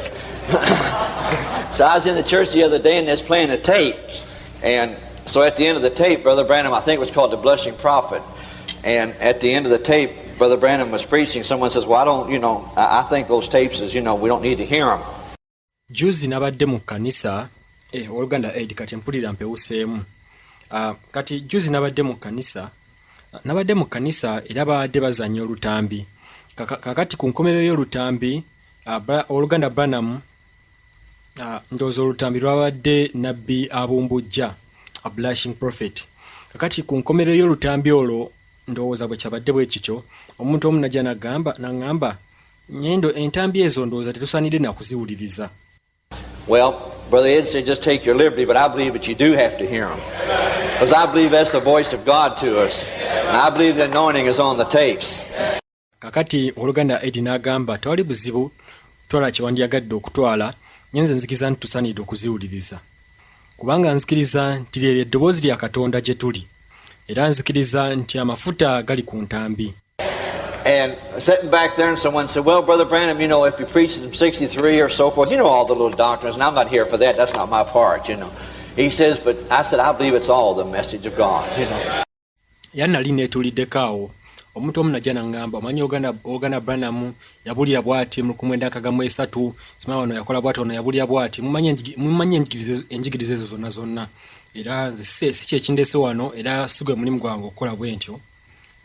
So I was in the church the other day and they was playing a tape. And so at the end of the tape, Brother Branham, I think it was called The Blushing Prophet. And at the end of the tape, Brother Branham was preaching. Someone says, "Well, I don't, you know, I think those tapes is, we don't need to hear them." Juzi nabadde mu kkanisa, oluganda Ed, kati mpulira mpewuseemu. Kati juzi nabadde mu kkanisa, nabadde mu kkanisa era babadde bazannya olutambi. Kakati ku nkomerero y'olutambi, oluganda Branham, ndowooza olutambi lwabadde Nabbi Abumbujja, a Blushing Prophet. Kakati ku nkomerero y'olutambi olwo, ndowooza bwe kyabadde bwe kityo, omuntu omu najja nagamba naŋŋamba nyendo entambi ezo ndowooza tetusaanidde nakuziwuliriza. Well, Brother Ed said just take your liberty, but I believe that you do have to hear them. Because I believe that's the voice of God to us. And I believe the anointing is on the tapes. Kakati oluganda Edi n'agamba tewali buzibu, twala kye wandyagadde okutwala, nyenze nzikiriza nti tusaanidde okuziwuliriza, kubanga nzikiriza nti lyeryo eddoboozi lya Katonda gye tuli, era nzikiriza nti amafuta gali ku ntambi. And sitting back there, and someone said, "Well, Brother Branham, if he preaches from 63 or so forth, all the little doctrines, and I'm not here for that. That's not my part." He says, but I said, "I believe it's all the message of God." Era nali neetuuliddeko awo, omuntu omu najja naŋŋamba, omanyi oganda Branham yabulira bw'ati mu 1963, simanyi wano yakola bw'ati, wano yabulira bw'ati, mumanyi enjigiriza ezo zonna zonna, era nze si kyekindeese wano, era si gwe mulimu gwange okukola bwe ntyo.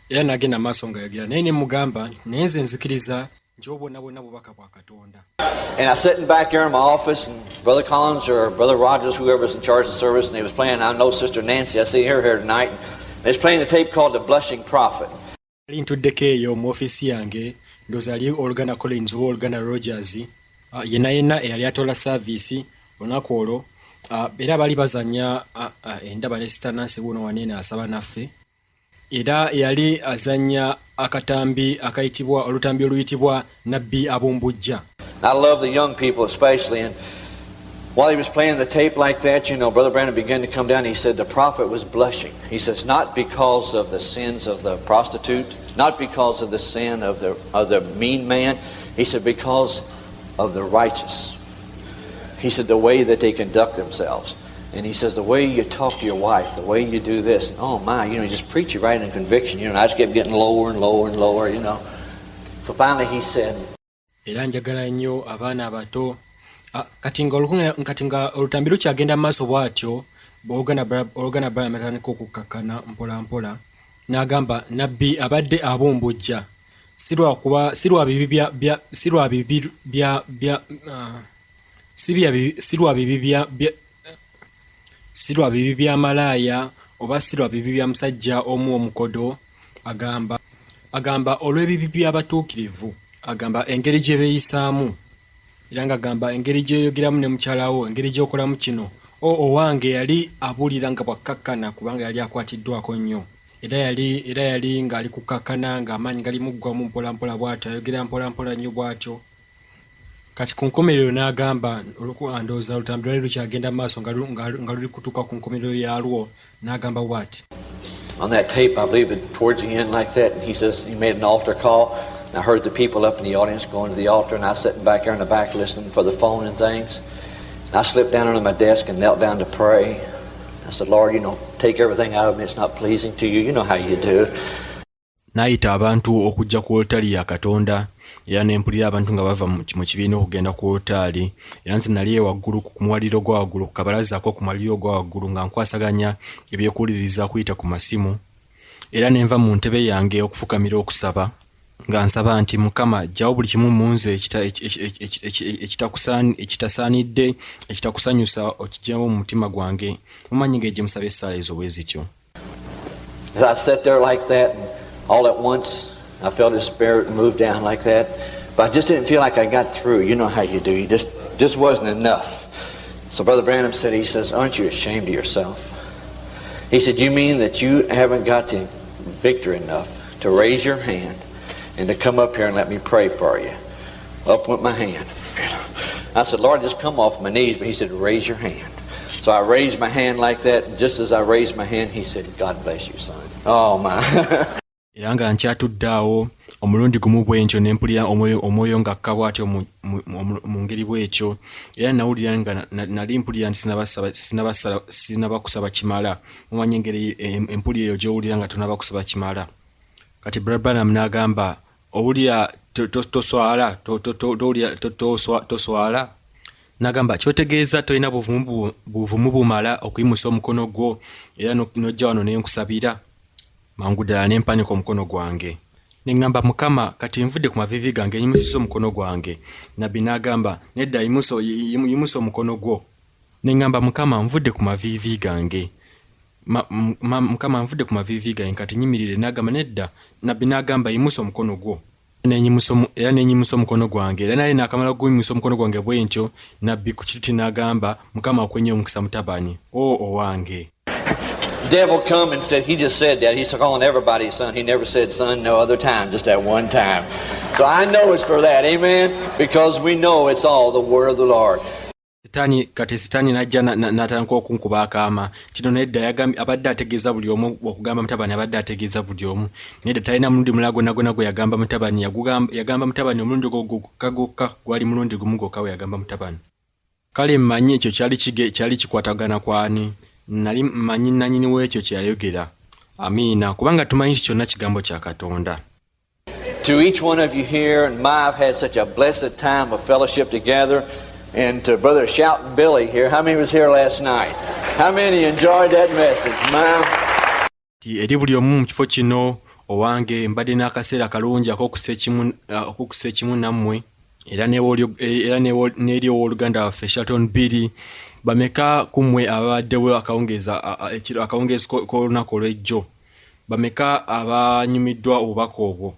Era nagenda maaso nga yogera, naye ne mugamba, naye nze nzikiriza nti obwo bwonna bwonna bubaka bwa Katonda. And I was sitting back there in my office, and Brother Collins or Brother Rogers, whoever's in charge of the service, and they was playing, I know Sister Nancy, I see her here tonight, and they was playing the tape called The Blushing Prophet. Nali ntuddeko eyo mu ofiisi yange, ndowooza yali oluganda Collins oba oluganda Rogers, yenna yenna eyali atwala saaviisi olunaku olwo, era baali bazannya, endaba ne Sister Nancy wuuno waneene asaba naffe, era yali azannya akatambi akayitibwa olutambi oluyitibwa Nabbi Abumbujja. I love the young people especially, and while he was playing the tape like that, Brother Branham began to come down. He said the prophet was blushing. He says, not because of the sins of the prostitute, not because of the sin of the mean man. He said, because of the righteous. He said, the way that they conduct themselves. And he says, the way you talk to your wife, the way you do this. And oh my, he just preach you right in conviction. And I just kept getting lower and lower and lower. So finally he said, Era njagala nnyo abaana abato. Kati nga olutambi lukyagenda mu maaso bw'atyo, oluganda Branham atandika okukkakkana mpola mpola n'agamba nabbi abadde abumbujja si lwakuba si lwa bibi bya bya si lwa bibi bya bya si bya bibi- si lwa bibi bya bya si lwa bibi bya malaaya oba si lwa bibi bya musajja omu omukodo, agamba olw'ebibi by'abatuukirivu, agamba engeri gye beeyisaamu, era ng'agamba engeri gy'oyogeramu ne mukyala wo, engeri gy'okolamu kino. O owange, yali abuulira nga bwakkakkana kubanga yali akwatiddwako nnyo, era yali ng'ali kukkakkana ng'amaanyi gali muggwamu mpola mpola bw'atyo, ayogera mpola mpola nnyo bw'atyo. Kati ku nkomerero n'agamba, ndowooza olutambi lwali lukyagenda mu maaso nga luli kutuuka ku nkomerero yaalwo, n'agamba bw'ati. On that tape, I believe it towards the end like that, and he says he made an altar call. And I heard the people up in the audience going to the altar, and I was sitting back there in the back listening for the phone and things. And I slipped down under my desk and knelt down to pray. I said, "Lord, take everything out of me. It's not pleasing to you. You know how you do." N'ayita abantu okujja ku olutaali ya Katonda, era ne mpulira abantu nga bava mu kibiina okugenda ku olutaali, era nze nali waggulu ku muwaliro gwa waggulu, ku kabalaza ak'oku muwaliro gwa waggulu, nga nkwasaganya ebyekuwuliriza kuyita ku masimu, era ne nva mu ntebe yange okufukamira okusaba, nga nsaba nti, "Mukama, ggyawo buli kimu mu nze ekitasaanidde, ekitakusanyusa, okiggyawo mu mutima gwange." Mumanyi engeri gye musaba essaala ezo bwe zityo. As I sat there like that, and all at once, I felt His Spirit move down like that. But I just didn't feel like I got through. You know how you do. You just wasn't enough. So Brother Branham said, he says, "Aren't you ashamed of yourself?" He said, "You mean that you haven't got the victory enough to raise your hand and to come up here and let me pray for you?" Up went my hand. I said, "Lord, just come off my knees." But he said, "Raise your hand." So I raised my hand like that. And just as I raised my hand, he said, "God bless you, son." Oh, my. Era nga nkyatudde awo, omulundi gumu bwe ntyo ne mpulira omwoyo ng'akka bw'atyo mu ngeri bw'etyo, era nawulira nga nali mpulira nti sinaba kusaba kimala. Mumanyi engeri empulira eyo gy'owulira nga tonaba kusaba kimala. Kati Brother Branham n'agamba, Owulira toswala? Toswala? N'agamba, Ky'otegeeza tolina buvumu bumala okuyimusa omukono gwo era n'ojja wano ne nkusabira? Mangu ddala ne mpanika omukono gwange. Ne ŋŋamba, Mukama, kati nvudde ku maviivi gange, nyimusizza omukono gwange. Nnabbi n'agamba, Nedda, yimusa omukono gwo. Ne ŋŋamba, Mukama, nvudde ku maviivi gange. Mukama, nvudde ku maviivi gange, kati nnyimiridde. N'agamba, Nedda. Nnabbi n'agamba, Yimusa omukono gwo. Era ne nnyimusa omukono gwange. Era nali naakamala okuyimusa omukono gwange bwe ntyo, nnabbi ku kituuti n'agamba, Mukama akuwe nnyo omukisa, mutabani. O, owange! Devil come and said, he just said that. He's calling everybody son. He never said son no other time, just that one time. So I know it's for that, amen? Because we know it's all the word of the Lord. Sitaani, kati Sitaani n'ajja n'atandika okunkuba akaama. Kino nedda, yagambye, abadde ategeeza buli omu, okugamba mutabani abadde ategeeza buli omu. Nedda, talina mulundi mulala gwonna gwonna gwe yagamba mutabani. Yagamba mutabani omulundi ogwo gwokka gwokka, gwali mulundi gumu gwokka we yagamba mutabani. Kale mmanyi ekyo kyali kige, kyali kikwatagana ku ani. Nnali mmanyi nnannyini w'ekyo kye yayogera. Amiina. Kubanga tumanyi nti kyonna Kigambo kya Katonda. To each one of you here, and my, I've had such a blessed time of fellowship together. And to Brother Shouting Billy here, how many was here last night? How many enjoyed that message? My. Eri buli omu mu kifo kino, owange, mbadde n'akaseera kalungi ak'okussa ekimu nammwe, era n'eri ow'oluganda waffe Shelton Billy. Bameka ku mmwe ababaddewo akawungeezi k'olunaku olw'ejjo? Bameka abanyumiddwa obubaka obwo?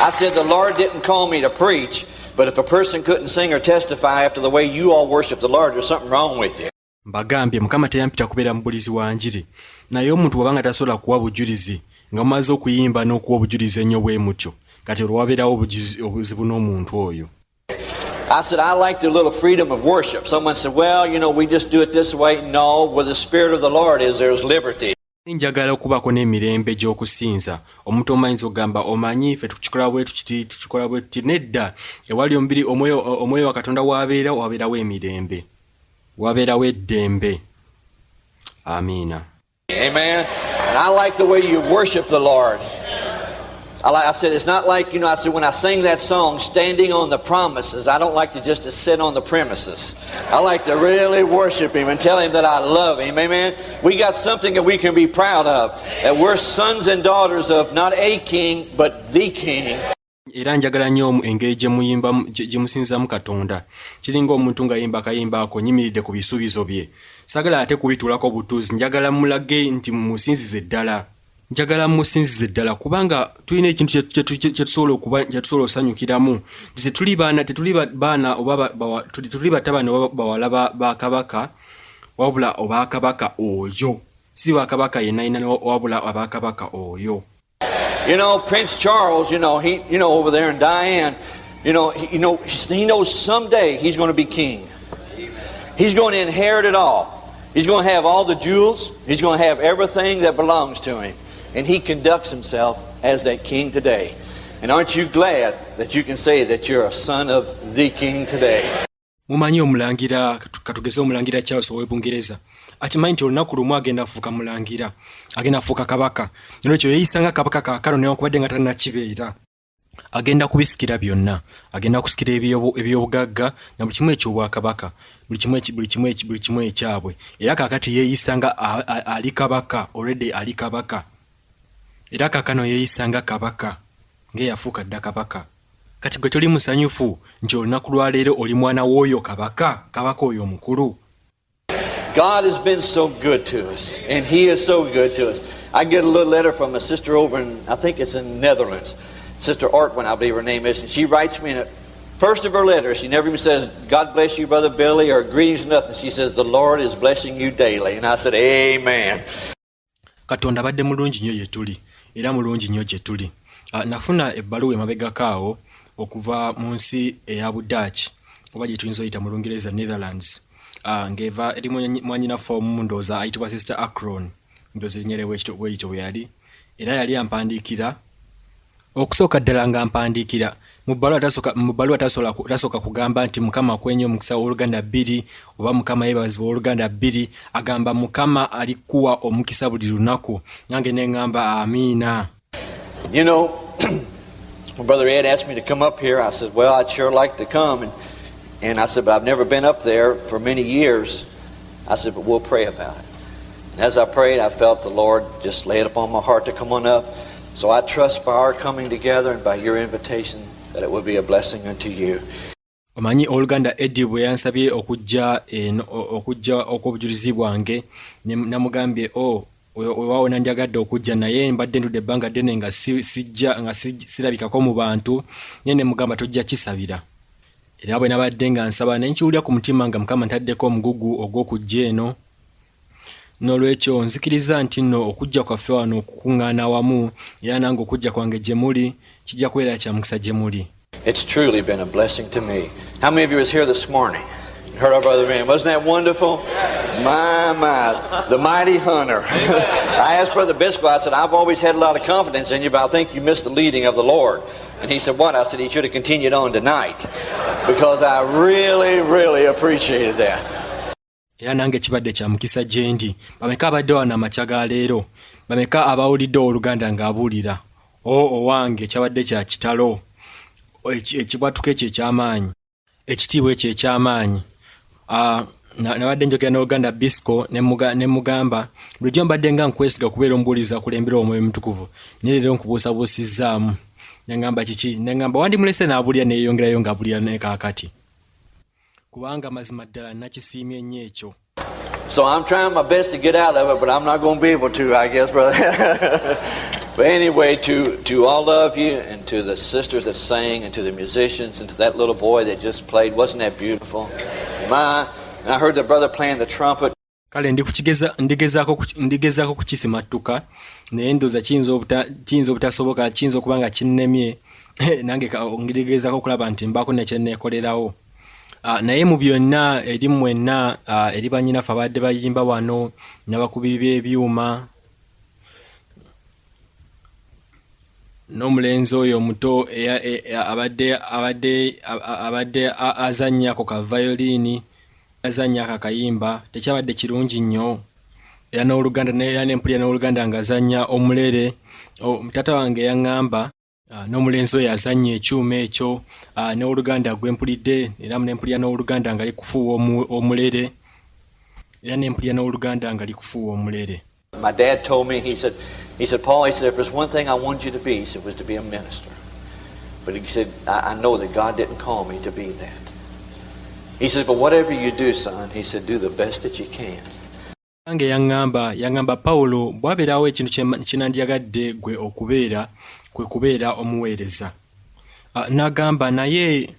I said the Lord didn't call me to preach, but if a person couldn't sing or testify after the way you all worship the Lord, there's something wrong with you. Mbagambye, Mukama teyampita kubeera mubulizi wa njiri, naye omuntu bw'abanga tasobola kuwa bujulizi nga mumaze okuyimba n'okuwa obujulizi ennyo bwe mutyo, kati olwo wabeerawo obuzibu n'omuntu oyo. I said, I like the little freedom of worship. Someone said, well, you know, we just do it this way. No, where the Spirit of the Lord is, there's liberty. Njagala okubaako n'emirembe gy'okusinza. Omuntu omu ayinza okugamba, omanyi, ffe tukikola bwe tuti, tukikola bwe tuti. Nedda, ewali omubiri, omwoyo wa Katonda w'abeera, wabeerawo emirembe, wabeerawo eddembe. Amiina. Amen. And I like the way you worship the Lord. I said, it's not like, you know, I said, when I sing that song, Standing on the Promises, I don't like to just to sit on the premises. I like to really worship Him and tell Him that I love Him. Amen. We got something that we can be proud of, that we're sons and daughters of not a king, but the King. Era njagala nnyo engeri gye muyimbamu, gye musinzaamu Katonda. Kiringa omuntu ng'ayimba akayimba ako, nyimiridde ku bisuubizo bye. Saagala ate kubituulako butuuzi, njagala mulage nti mumusinzize ddala. Njagala mumusinzize ddala, kubanga tulina ekintu kye tusobola okuba, kye tusobola okusanyukiramu. Nti tetuli baana, tetuli baana oba tetuli batabani oba bawala ba kabaka, wabula oba kabaka oyo. Si ba kabaka yenna yenna, wabula aba kabaka oyo. You know, Prince Charles, you know, he, you know, over there, and Diane, you know, he, you know, he knows someday he's going to be king. He's going to inherit it all. He's going to have all the jewels. He's going to have everything that belongs to him. And he conducts himself as that king today. And aren't you glad that you can say that you're a son of the king today? Mumanyi omulangira, katugeze omulangira Charles ow'e Bungereza, akimanyi nti olunaku lumu agenda kufuuka mulangira, agenda kufuuka kabaka. Nolwekyo yeeyisa nga kabaka kaakano newankubadde nga tannakibeera. Agenda kubisikira byonna, agenda kusikira eby'obugagga na buli kimu eky'obwakabaka, buli kimu ekyabwe. Era kaakati yeeyisa nga ali kabaka, already ali kabaka. Era kaakano yeeyisa nga kabaka, ng'eyafuuka dda kabaka. Kati gwe toli musanyufu nti olunaku lwa leero oli mwana w'oyo kabaka, kabaka oyo omukulu? God has been so good to us, and He is so good to us. I get a little letter from a sister over in, I think it's in Netherlands, Sister Ortwin, I believe her name is, and she writes me in the first of her letters, she never even says, God bless you, Brother Billy, or greetings or nothing. She says, the Lord is blessing you daily. And I said, amen. Katonda abadde mulungi nnyo gye tuli, era mulungi nnyo gye tuli. Nafuna ebbaluwa emabegako awo okuva mu nsi eya Budaaki, oba gye tuyinza oyita mu Lungereza Netherlands, ng'eva eri mwannyinaffe omu, ndowooza ayitibwa Sister Akron, ndowooza erinnya lye bwe lityo bwe yali. Era yali ampandiikira, okusooka ddala nga mpandiikira, Mu bbaluwa tasooka mu bbaluwa tasobola tasooka kugamba nti Mukama akuwe nnyo omukisa ow'oluganda Billy oba Mukama yeebazibwe ow'oluganda Billy, agamba Mukama alikuwa omukisa buli lunaku. Nange ne ŋŋamba amiina. You know, when Brother Ed asked me to come up here, I said, well, I'd sure like to come. And I said, but I've never been up there for many years. I said, but we'll pray about it. And as I prayed, I felt the Lord just lay it upon my heart to come on up. So I trust by our coming together and by your invitation that it will be a blessing unto you. Omanyi, ow'oluganda Eddie bwe yansabye okujja eno okujja okw'obujulizi bwange, namugambye, o weewaawo nandyagadde okujja, naye mbadde ndudde ebbanga ddene nga sijja nga sirabikako mu bantu, naye ne mugamba tojja kisabira. Era bwe nabadde nga nsaba ne nkiwulira ku mutima nga Mukama ntaddeko omugugu ogw'okujja eno. N'olwekyo nzikiriza nti nno okujja kwaffe wano okukuŋŋaana awamu era nange okujja kwange gye muli kijja kubeera kya mukisa gye muli. It's truly been a blessing to me. How many of you was here this morning? You heard our brother Ben. Wasn't that wonderful? Yes. My, my, the mighty hunter. I asked Brother Biscoe, I said, I've always had a lot of confidence in you, but I think you missed the leading of the Lord. And he said, what? I said, he should have continued on tonight because I really, really appreciated that. Era nange kibadde kya mukisa gye ndi. Bameka abadde wano amakya ga leero? Bameka abawulidde owooluganda ng'abuulira? O, owange, kyabadde kya kitalo, ekibwatuka ekyo eky'amaanyi, ekitiibwa ekyo eky'amaanyi. Nabadde njogera n'oluganda Bisco ne mugamba, bulijjo mbadde nga nkwesiga kubeera omubuulizi akulembera Omwoyo Omutukuvu, naye leero nkubuusabuusizzaamu. Neŋŋamba kiki? Neŋŋamba wandimulese n'abuulira neeyongerayo ng'abuulira ne kaakati, kubanga mazima ddala nakisiimye nnyo ekyo. So I'm trying my best to get out of it, but I'm not going to be able to, I guess, brother. But anyway, to all of you, and to the sisters that sang, and to the musicians, and to that little boy that just played, wasn't that beautiful? My, and I heard the brother playing the trumpet. Kale ndi kukigeza ndigezaako kukisimattuka, naye ndowooza kiyinza obutasoboka, kiyinza okuba nga kinnemye. Nange ndigezaako okulaba nti mbaako ne kyenneekolerawo. Naye mu byonna, eri mwenna, eri bannyinaffe abadde bayimba wano n'abakubi b'ebyuma n'omulenzi oyo omuto abadde azannya ku ka violin, azannya ako akayimba, tekyabadde kirungi nnyo? Era n'oluganda, era nempulira n'oluganda ng'azannya omulere. Taata wange yaŋŋamba n'omulenzi oyo azannya ekyuma ekyo, n'oluganda gwe mpulidde, era nempulira n'oluganda nga likufuuwa omulere, era nempulira n'oluganda nga likufuuwa omulere. My dad told me, he said, Paul, he said, if there's one thing I wanted you to be, he said, was to be a minister. But he said, I know that God didn't call me to be that. He said, but whatever you do, son, he said, do the best that you can. Nange yaŋŋamba, Pawulo, bw'abeerawo ekintu kye nandyagadde gwe okubeera, kwe kubeera omuweereza. N'agamba naye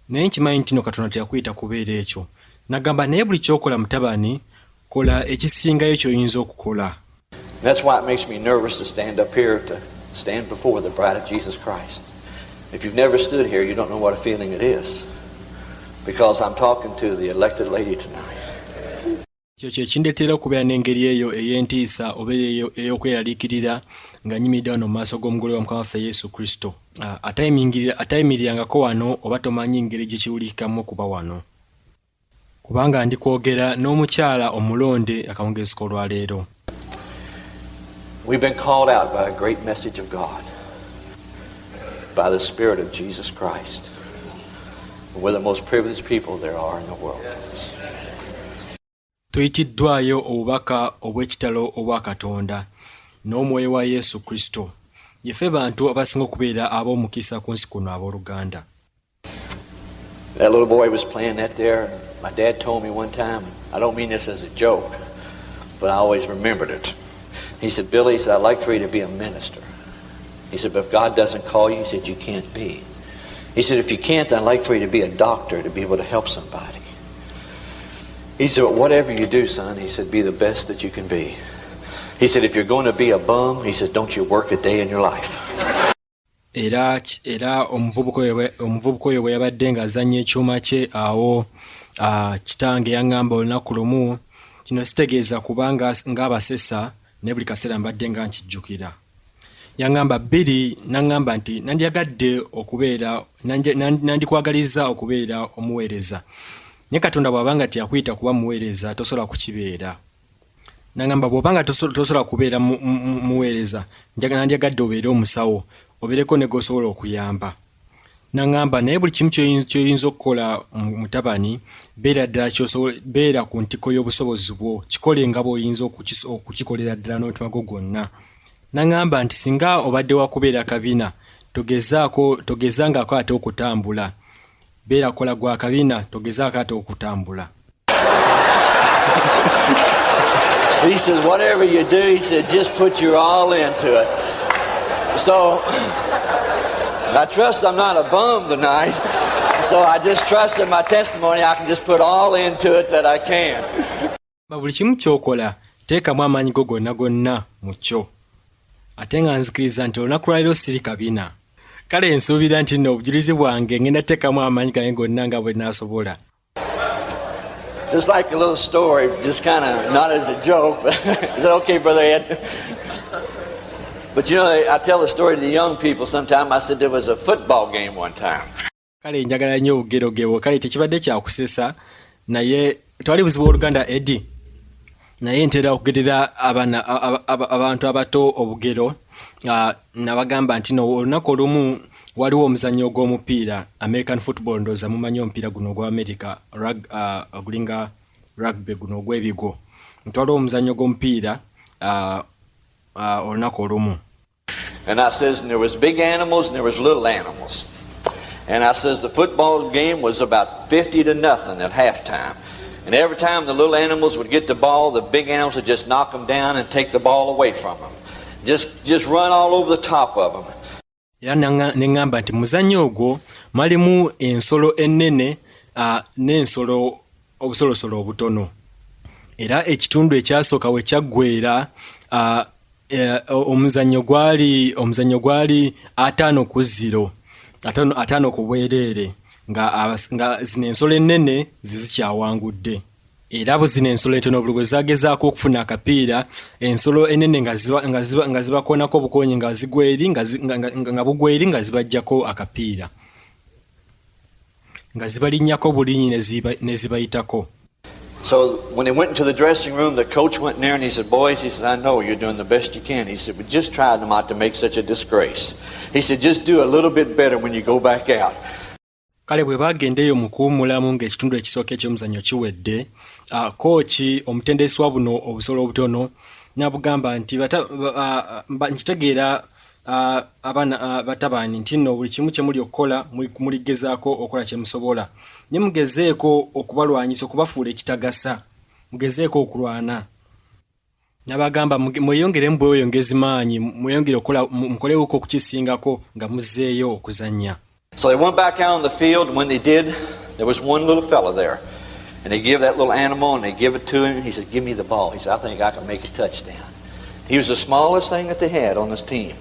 nkimanyi nti no Katonda teyakuyita kubeera ekyo. N'agamba naye buli ky'okola, mutabani, kola ekisingayo ky'oyinza okukola. And that's why it makes me nervous to stand up here, to stand before the bride of Jesus Christ. If you've never stood here, you don't know what a feeling it is. Because I'm talking to the elected lady tonight. Ekyo kye kindeetera okubeera n'engeri eyo ey'entiisa oba ey'okweraliikirira nga nyimiridde wano mu maaso g'omugole wa Mukama waffe Yesu Kristo. Atayimirirangako wano oba tomanyi ngeri gye kiwulikikamu okuba wano, kubanga ndi kwogera n'omukyala omulonde akawungeezi k'olwaleero. We've been called out by a great message of God, by the Spirit of Jesus Christ. We're the most privileged people there are in the world. Tuyitiddwayo obubaka obw'ekitalo obwa Katonda n'Omwoyo wa Yesu Kristo. Yeffe bantu abasinga okubeera ab'omukisa ku nsi kuno, abooluganda. That little boy was playing that there. My dad told me one time, I don't mean this as a joke, but I always remembered it. He said, Billy, he said, I'd like for you to be a minister. He said, but if God doesn't call you, he said, you can't be. He said, if you can't, I'd like for you to be a doctor to be able to help somebody. He said, but whatever you do, son, he said, be the best that you can be. He said, if you're going to be a bum, he said, don't you work a day in your life. Era omuvubuka oyo bwe yabadde ng'azannya ekyuma kye awo, kitange yaŋŋamba olunaku lumu, kino sitegeeza kubanga ng'abasesa, naye buli kaseera mbadde nga nkijjukira. Yaŋŋamba bbiri, n'aŋŋamba nti, Nandyagadde okubeera, nandikwagalizza okubeera omuweereza. Naye Katonda bw'aba nga teyakuyita kuba muweereza, tosobola kukibeera. N'aŋŋamba, Bw'oba nga tosobola kubeera muweereza, nandyagadde obeere omusawo, obeereko ne gw'osobola okuyamba. N'aŋŋamba, Naye buli kimu ky'oyinza okukola, mutabani, beera ddala ky'osobola, beera ku ntikko y'obusobozi bwo, kikole nga bw'oyinza okukikolera ddala n'omutima gwo gwonna. N'aŋŋamba nti, Singa obadde wa kubeera kabina, togezaako, togezangako ate okutambula. Beera kola gwa kabina, togezaako ate okutambula. He says, whatever you do, he said, just put your all into it. So I trust I'm not a bum tonight. So I just trust in my testimony I can just put all into it that I can. Buli kimu ky'okola, teekamu amaanyi go gonna gonna mu kyo. Ate nga nzikiriza nti olunaku lwa leero siri kabina. Kale nsuubira nti nno obujulizi bwange ngenda teekamu amaanyi gange gonna nga bwe naasobola. Just like a little story, just kind of not as a joke. But is that okay, Brother Ed? But you know, I tell the story to the young people sometime. I said there was a football game one time. Kale njagala nnyo obugerogebwo. Kale tekibadde kyakusesa, naye twali buzibu oluganda Edi, naye ntera okugerera abaana abantu abato obugero. Nabagamba nti no olunaku olumu waliwo omuzannyo ogw'omupiira, American football, ndowooza mumanyi omupiira guno ogwa America, ogulinga rugby guno ogw'ebigo, nti waliwo omuzannyo gw'omupiira olunaku olumu. And I says, and there was big animals and there was little animals. And I says the football game was about 50-0 at halftime. And every time the little animals would get the ball, the big animals would just knock them down and take the ball away from them. Just run all over the top of them. Era ne ŋŋamba nti muzannyo ogwo mwalimu ensolo ennene n'ensolo obusolosolo obutono. Era ekitundu ekyasooka we kyaggweera, omuzannyo gwali 50-0, 50 ku bwereere, nga zino ensolo ennene zizikyawangudde. Era bwe zino ensolo entono buli bwe zagezaako okufuna akapiira, ensolo ennene nga zibakoonako obukoonyi, nga zigwa eri, nga bugwa eri, nga zibaggyako akapiira, nga zibalinnyako bulinyi ne zibayitako. So when they went into the dressing room, the coach went in there and he said, "Boys," he said, "I know you're doing the best you can." He said, "But just try not to make such a disgrace." He said, "Just do a little bit better when you go back out." Kale bwe bagenda eyo mu kuwummulamu ng'ekitundu ekisooka eky'omuzannyo kiwedde, kooki omutendesi wa buno obusolo obutono n'abugamba nti, "Nkitegeera abaana batabani nti nno buli kimu kye muli okukola muligezaako okukola kye musobola, naye mugezeeko okubalwanyisa, okubafuula ekitagasa, mugezeeko okulwana." N'abagamba, "Mweyongeremu bweyongezi maanyi, mweyongere okukola, mukolewoko okukisingako nga muzzeeyo okuzannya." So they went back out on the field, and when they did, there was one little fella there. And they give that little animal, and they give it to him. He said, "Give me the ball." He said, "I think I can make a touchdown." He was the smallest thing that they had on this team.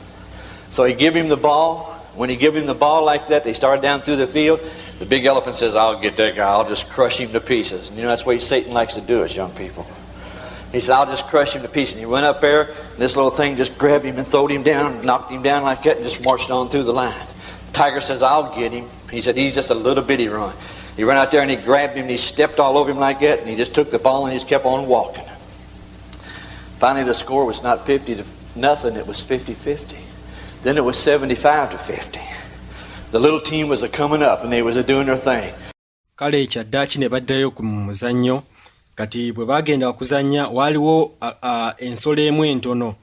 So he gave him the ball. When he gave him the ball like that, they started down through the field. The big elephant says, "I'll get that guy. I'll just crush him to pieces." And you know, that's what Satan likes to do us young people. He said, "I'll just crush him to pieces." And he went up there, and this little thing just grabbed him and throwed him down, knocked him down like that, and just marched on through the line. The tiger says, "I'll get him." He said, "He's just a little bitty runt." He ran out there and he grabbed him and he stepped all over him like that, and he just took the ball and he just kept on walking. Finally, the score was not 50-0, it was 50-50. Then it was 75-50. The little team was a coming up and they was a doing their thing. Kale kyaddaaki ne baddayo ku muzannyo. Kati bwe bagenda okuzannya, waaliwo ensolo emu entono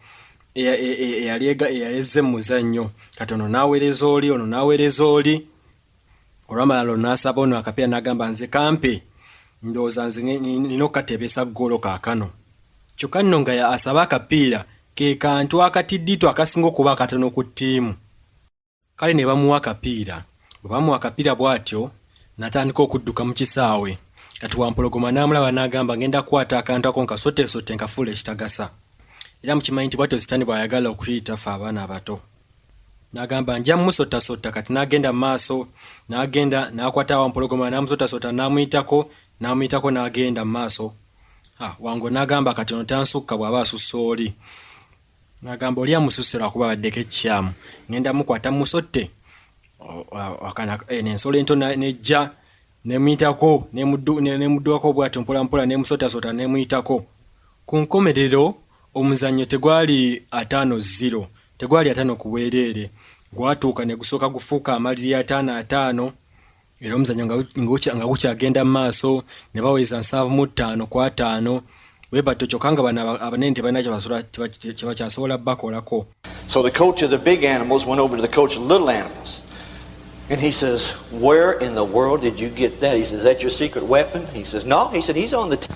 eyali ezze mu muzannyo. Kati ono n'aweereza oli, ono n'aweereza oli. Olwamala lo n'asaba ono akapiira n'agamba, "Nze kampe, ndowooza nze nina okukateebesa ggoolo kaakano." Kyokka nno nga asaba akapiira ke kantu akatiddito akasinga okuba akatono ku ttiimu. Kale ne bamuwa akapiira. Bwe bamuwa akapiira bw'atyo n'atandika okudduka mu kisaawe. Kati wampologoma n'amulaba n'agamba, "Ngenda kukwata akantu ako nkasoteesote nkafuula ekitagasa." Era mukimanyi nti bwatyo Sitaani bw'ayagala okuyita ffe abaana abato. N'agamba, "Nja mmusotasota." Kati n'agenda mu maaso, n'agenda n'akwata wampologoma n'amusotasota, n'amuyitako, n'amuyitako, n'agenda mu maaso. Wango n'agamba, "Kati ono tansukka bw'aba asussa oli." N'agamba oli amususse lwakuba abaddeko ekikyamu, ŋŋenda mukwata mmusotte. Eno ensolo ento n'ejja n'emuyitako, n'emuddukako bw'atyo mpola mpola n'emusotasota n'emuyitako. Ku nkomerero omuzannyo tegwali 5-0, tegwali 50 ku bwereere, gwatuuka ne gusooka gufuuka amaliri 5-5, era omuzannyo nga gukyagenda mu maaso ne baweza 75 ku 50, bwe batyo, kyokka nga bano abanene tebalina kye bakyasobola bakolako. So the coach of the big animals went over to the coach of the little animals. And he says, where in the world did you get that? He says, is that your secret weapon? He says, no. He said, he's on the team.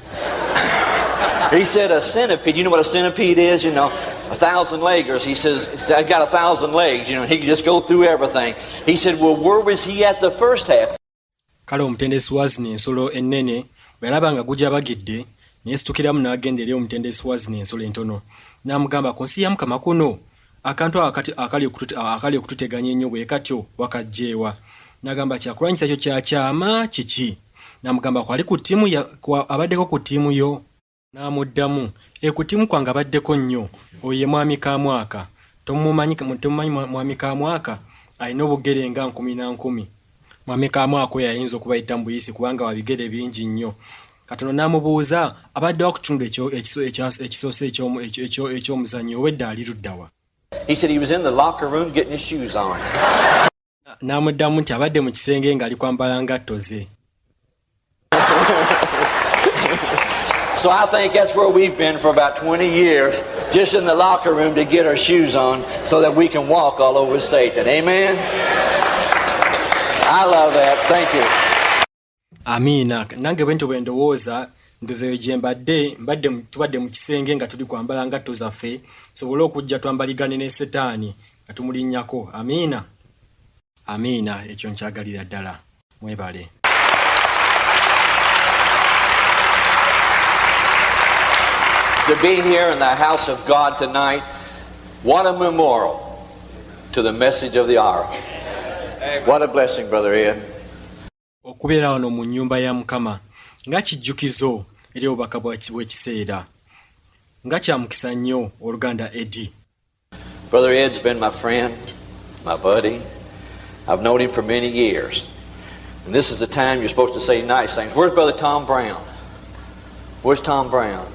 He said, a centipede. You know what a centipede is? You know, 1,000 leggers. He says, I got 1,000 legs. You know, he can just go through everything. He said, well, where was he at the first half? Kale omutendesi wa zino ensolo ennene bwe yalaba nga gujabagidde, neesitukiramu n'agenda eri omutendesi wa zino ensolo entono n'amugamba, ku nsi ya Mukama kuno akantu akali okututeganya ennyo bwe katyo wakajjeewa. N'agamba kyakulwanyisa kyo kya kyama kiki? N'amugamba kwali ku ttiimu abaddeko ku ttiimu yo. N'amuddamu, ku ttiimu kwange abaddeko nnyo, oyo ye Mwami Kamwaka. Tomumanyi Mwami Kamwaka? Alina obugere nga 1,000 na 1,000. Mwami Kamwaka oyo ayinza okubayita mu buyisi kubanga wa bigere bingi nnyo. Katono n'amubuuza abadde wa ku kitundu ekisoose eky'omuzannyo obwedda ali ludda wa? He said he was in the locker room getting his shoes on. N'amuddamu nti abadde mu kisenge ng'ali kwambala ngatto ze. So I think that's where we've been for about 20 years, just in the locker room to get our shoes on so that we can walk all over Satan. Amen? I love that. Thank you. Amiina. Nange bwe ntyo bwe ndowooza, ndozeyo gye mbadde, tubadde mu kisenge nga tuli kwambala ngatto zaffe, sobole okujja twambaligane ne Setaani nga tumulinnyako. Amiina. Amiina, ekyo nkyagalira ddala. Mwebale. To be here in the house of God tonight, what a memorial to the message of the hour. What a blessing, Brother Ed. Okubeera wano mu nnyumba ya Mukama nga kijjukizo eri obubaka bw'ekiseera. Nga kya mukisa nnyo, oluganda Eddie. Brother Ed's been my friend, my buddy. I've known him for many years. And this is the time you're supposed to say nice things. Where's Brother Tom Brown? Where's Tom Brown?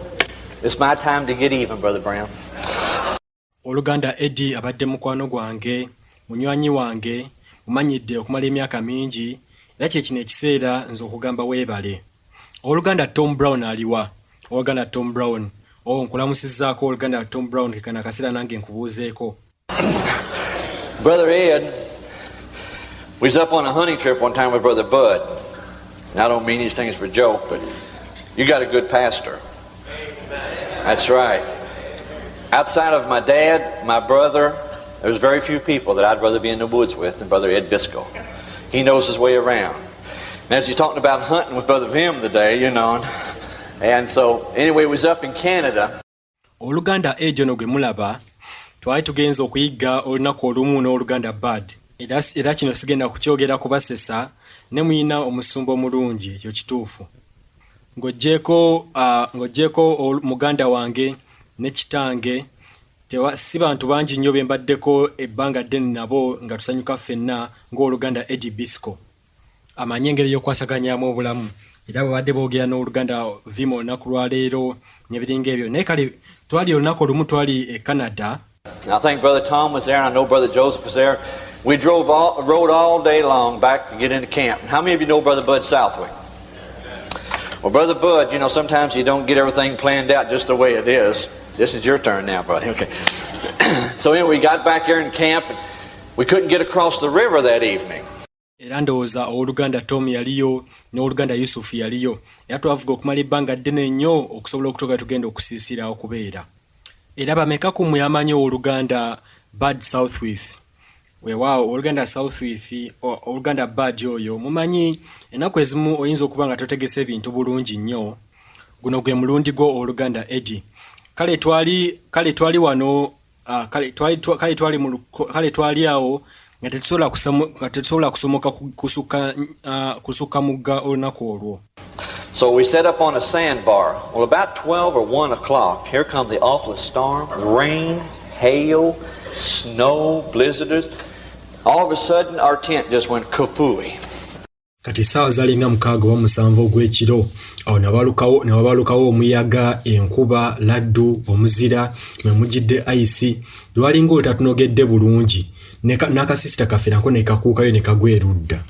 It's my time to get even, Brother Brown. Oluganda Eddie abadde mukwano gwange, munywanyi wange, mumanyidde okumala emyaka mingi, era kye kino ekiseera nze okugamba weebale. Oluganda Tom Brown aliwa? Oluganda Tom Brown. Oh, nkulamusizzaako oluganda Tom Brown, ke kano akaseera nange nkubuuzeeko. Brother Ed was up on a hunting trip one time with Brother Bud. And I don't mean these things for joke, but you got a good pastor. That's right. Outside of my dad, my brother, there's very few people that I'd rather be in the woods with than Brother Ed Biscoe. He knows his way around. And as he's talking about hunting with Brother Vim today, you know, and so anyway, he was up in Canada. Oluganda Ed ono gwe mulaba, twali tugenze okuyigga olunaku olumu n'oluganda Bud. Era kino sigenda kukyogera kubasesa, ne muyina omusumba omulungi, ekyo kituufu. Ng'oggyeko muganda wange ne kitange, si bantu bangi nnyo be mbaddeko ebbanga ddene nabo nga tusanyuka ffenna ng'oluganda Eddie Biscoe. Amanyi engeri y'okwasaganyaamu obulamu. Era bwe badde boogera n'oluganda Vimo olunaku lwa leero n'ebiringa ebyo. Naye kale twali olunaku olumu twali e Canada. I think Brother Tom was there, and I know Brother Joseph was there. We rode all day long back to get into camp. How many of you know Brother Bud Southwick? Well, Brother Bud, you know, sometimes you don't get everything planned out just the way it is. This is your turn now, brother. Okay. So anyway, we got back here in camp, and we couldn't get across the river that evening. Era ndowooza owooluganda Tom yaliyo n'owooluganda Yusufu yaliyo. Era twavuga okumala ebbanga ddene nnyo okusobola okutuuka tugenda okusiisira okubeera. Era bameka ku mmwe amanyi owooluganda Bud Southwick? Weewaawo, owooluganda Southwick, owooluganda Bud oyo mumanyi ennaku ezimu oyinza okuba nga totegese ebintu bulungi nnyo. Guno gwe mulundi gwo owooluganda Eddie. Kale twali wano, kale twali awo nga tetusobola kusomoka kusukka mugga olunaku olwo. So we set up on a sandbar. Well, about 12 or 1 o'clock, here come the awful storm, the rain, Hail, snow, blizzards. All of a sudden, our tent just went kafooey. Kati essaawa zalinga 6 oba 7 ogw'ekiro awo ne wabalukawo omuyaga, enkuba, laddu, omuzira mwe mujjidde ayisi. Lwalinga olutatunogedde bulungi, n'akasiisira kaffe nako ne kakuukayo ne kagwa erudda.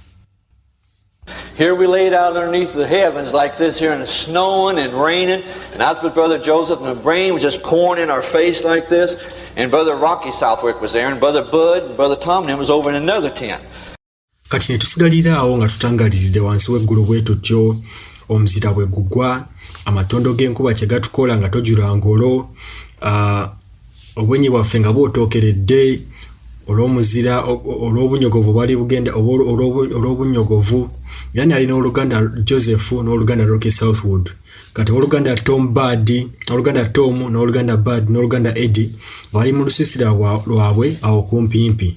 Here we laid out underneath the heavens like this here, and it's snowing and raining. And I was with Brother Joseph, and the rain was just pouring in our face like this. And Brother Rocky Southwick was there, and Brother Bud and Brother Tom and them was over in another tent. Kati ne tusigalira awo nga tutangaliridde wansi w'eggulu bwe tutyo, omuzira bwe gugwa, amatondo g'enkuba kye gatukola nga tojula ngolo, obwenyi bwaffe nga bwotookeredde olw'omuzira, olw'obunyogovu bwali bugenda olw'obunyogovu. Era nali n'oluganda Joseph n'oluganda Rocky Southwood. Kati oluganda Tom Bud, oluganda Tom n'oluganda Bud n'oluganda Eddie bali mu lusiisira lwabwe awo kumpimpi.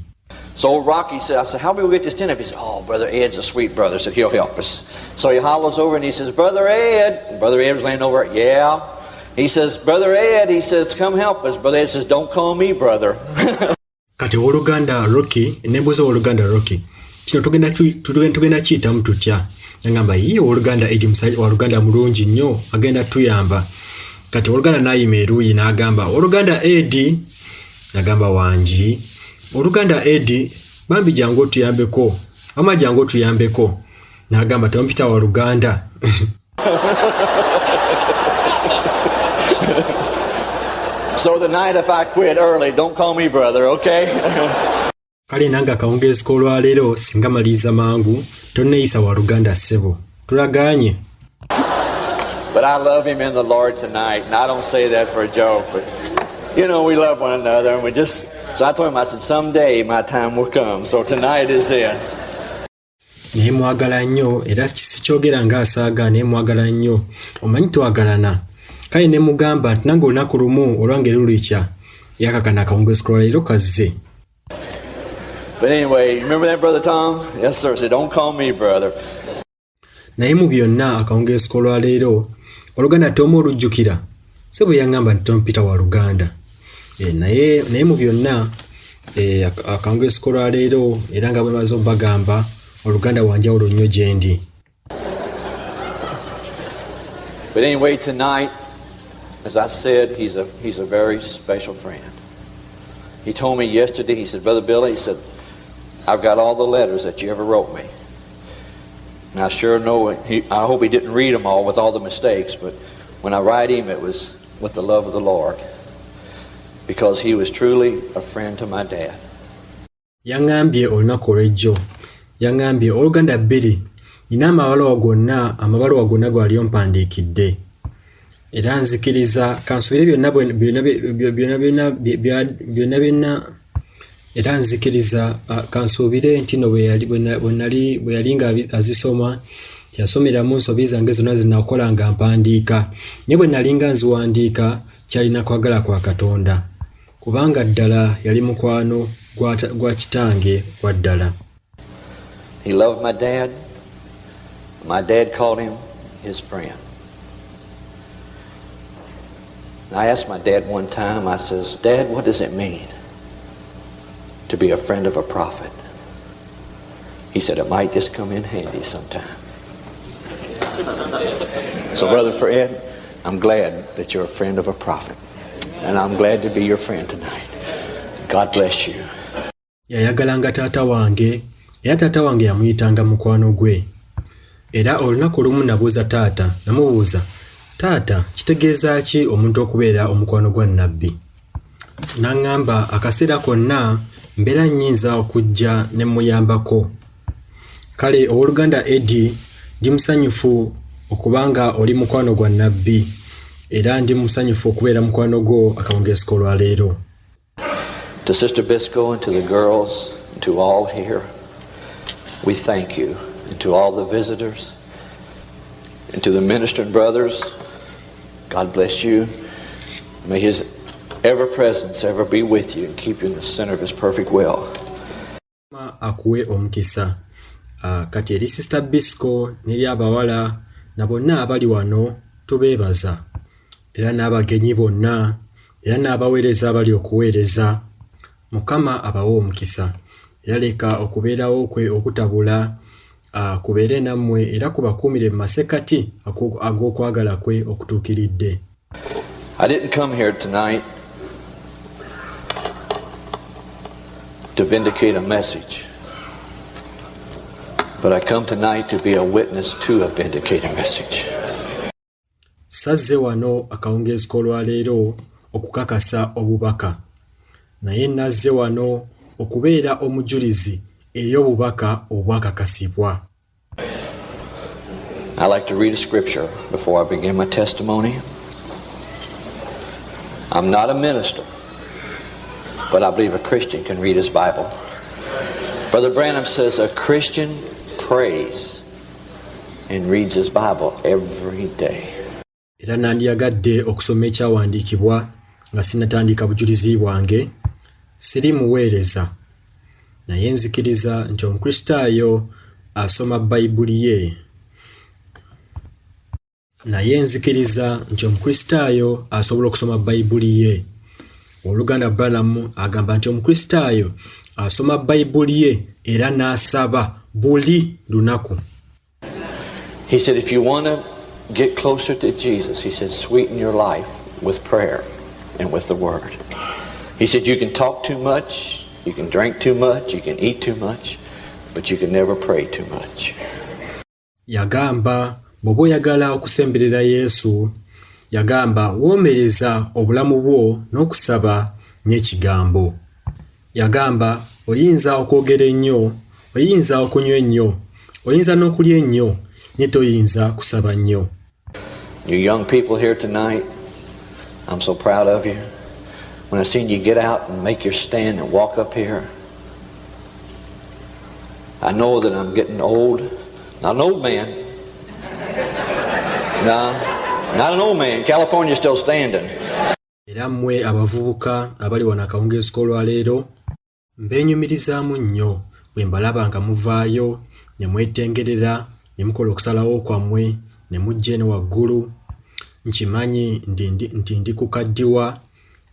So old Rocky said, I said, "How we get this tent up?" He said, "Oh, Brother Ed's a sweet brother." Said, "He'll help us." So he hollers over and he says, "Brother Ed." And Brother Ed was laying over. "Yeah." He says, "Brother Ed," he says, "come help us." Brother Ed says, "Don't call me brother." Kati owooluganda Rocky, nembuuza owooluganda Rocky, kino tugenda kiyitamu tutya? Nagamba, ye owooluganda Edi musajja waluganda mulungi nnyo, agenda tuyamba. Kati owooluganda n'ayima eruuyi n'agamba, "Owooluganda Edi," nagamba, "Wangi, oluganda Edi, bambi jangu otuyambeko, wama jangu otuyambeko." N'agamba, "Tompita waluganda." So tonight, if I quit early, don't call me brother, okay? Kale nange akawungeezi k'olwaleero singa maliriza mangu, tonneeyisa waluganda ssebo, tulagaanye. But I love him in the Lord tonight, and I don't say that for a joke, but we love one another, and we just. So I told him, I said, "Someday my time will come." So tonight is it. Naye mwagala nnyo, era sikyogera ng'asaaga, naye mwagala nnyo, omanyi twagalana. Kale ne mugamba nti nange olunaku lumu olwange lulikya, yakakana akawungeezi k'olwaleero kazze. But anyway, you remember that, Brother Tom? Yes, sir. Say, "Don't call me brother." Naye mu byonna, akawungeezi k'olwaleero, oluganda Tomu olujjukira se bwe yaŋŋamba nti tompita wa luganda. Naye mu byonna, akawungeezi k'olwaleero, era nga bwe maze obbagamba, oluganda wanjawulo nnyo gye ndi. But anyway, tonight, as I said, he's a very special friend. He told me yesterday, he said, "Brother Billy," he said, "I've got all the letters that you ever wrote me." And I sure know, I hope he didn't read them all with all the mistakes, but when I write him, it was with the love of the Lord. Because he was truly a friend to my dad. Yaŋŋambye olunaku olw'ejjo, yaŋŋambye, "Oluganda bbiri, nina amabaluwa gonna gwali ompandiikidde, era nzikiriza kansuubire byonna byonna byonna byonna byonna byonna, era nzikiriza kansuubire nti no bwe yali nga azisoma teyasomeramu nsobi zange zonna zenakola nga mpandiika, naye bwe nali nga nziwandiika kyalina kwagala kwa Katonda, kubanga ddala yali mukwano gwa kitange gwa ddala." He loved my dad. My dad called him his friend. And I asked my dad one time, I says, "Dad, what does it mean to be a friend of a prophet?" He said, "It might just come in handy sometime." So, Brother Fred, I'm glad that you're a friend of a prophet. And I'm glad to be your friend tonight. God bless you. Yayagalanga taata wange, era taata wange yamuyitanga mukwano gwe. Era olunaku olumu nabuuza taata, namubuuza, "Taata, kitegeeza ki omuntu okubeera omukwano gwa nnabbi?" N'aŋŋamba, "Akaseera konna mbeera nnyinza okujja ne muyambako." Kale owooluganda Edi, ndi musanyufu okubanga oli mukwano gwa nnabbi, era ndi musanyufu okubeera mukwano gwo akawungeezi k'olwaleero. To Sister Biscoe and to the girls, and to all here, we thank you. And to all the visitors, and to the ministering brothers, God bless you. May His ever presence ever be with you and keep you in the center of His perfect will. Akuwe omukisa. Kati eri Sister Bisco n'eri abawala na bonna abali wano, tubeebaza, era n'abagenyi bonna Era n'abaweereza abali okuweereza, Mukama abawe omukisa. Era leka okubeerawo kwe okutabula uh, kubeere nammwe era kubakuumire mu masekkati ag'okwagala kwe okutuukiridde. I didn't come here tonight to vindicate a message, but I come tonight to be a witness to a vindicated message. Sazze wano akawungeezi k'olwaleero okukakasa obubaka, naye nazze wano okubeera omujulizi eri obubaka obwakakasibwa. I like to read a scripture before I begin my testimony. I'm not a minister, but I believe a Christian can read his Bible. Brother Branham says a Christian prays and reads his Bible every day. Era nandyagadde okusoma ekyawandiikibwa nga sinnatandika bujulizi bwange. Siri muweereza, naye nzikiriza nti Omukristaayo asoma Bayibuli ye. Naye nzikiriza nti Omukristaayo asobola okusoma Bayibuli ye. Ow'oluganda Branham agamba nti Omukristaayo asoma Bayibuli ye era n'asaba buli lunaku. He said, if you want to get closer to Jesus, he said, sweeten your life with prayer and with the Word. He said, you can talk too much, you can drink too much, you can eat too much, but you can never pray too much. Yagamba, bw'oba oyagala okusemberera Yesu, yagamba, woomereza obulamu bwo n'okusaba n'Ekigambo. Yagamba, oyinza okwogera ennyo, oyinza okunywa ennyo, oyinza n'okulya ennyo, naye toyinza kusaba nnyo. You young people here tonight, I'm so proud of you. When I seen you get out and make your stand and walk up here, I know that I'm getting old. Not an old man. No, not an old man. California's still standing. Era mmwe abavubuka abali wano akawungeezi k'olwaleero, mbeenyumirizaamu nnyo bwe mbalaba nga muvaayo ne mwetengerera ne mukola okusalawo kwammwe ne mujja eno waggulu. Nkimanyi nti ndi kukaddiwa.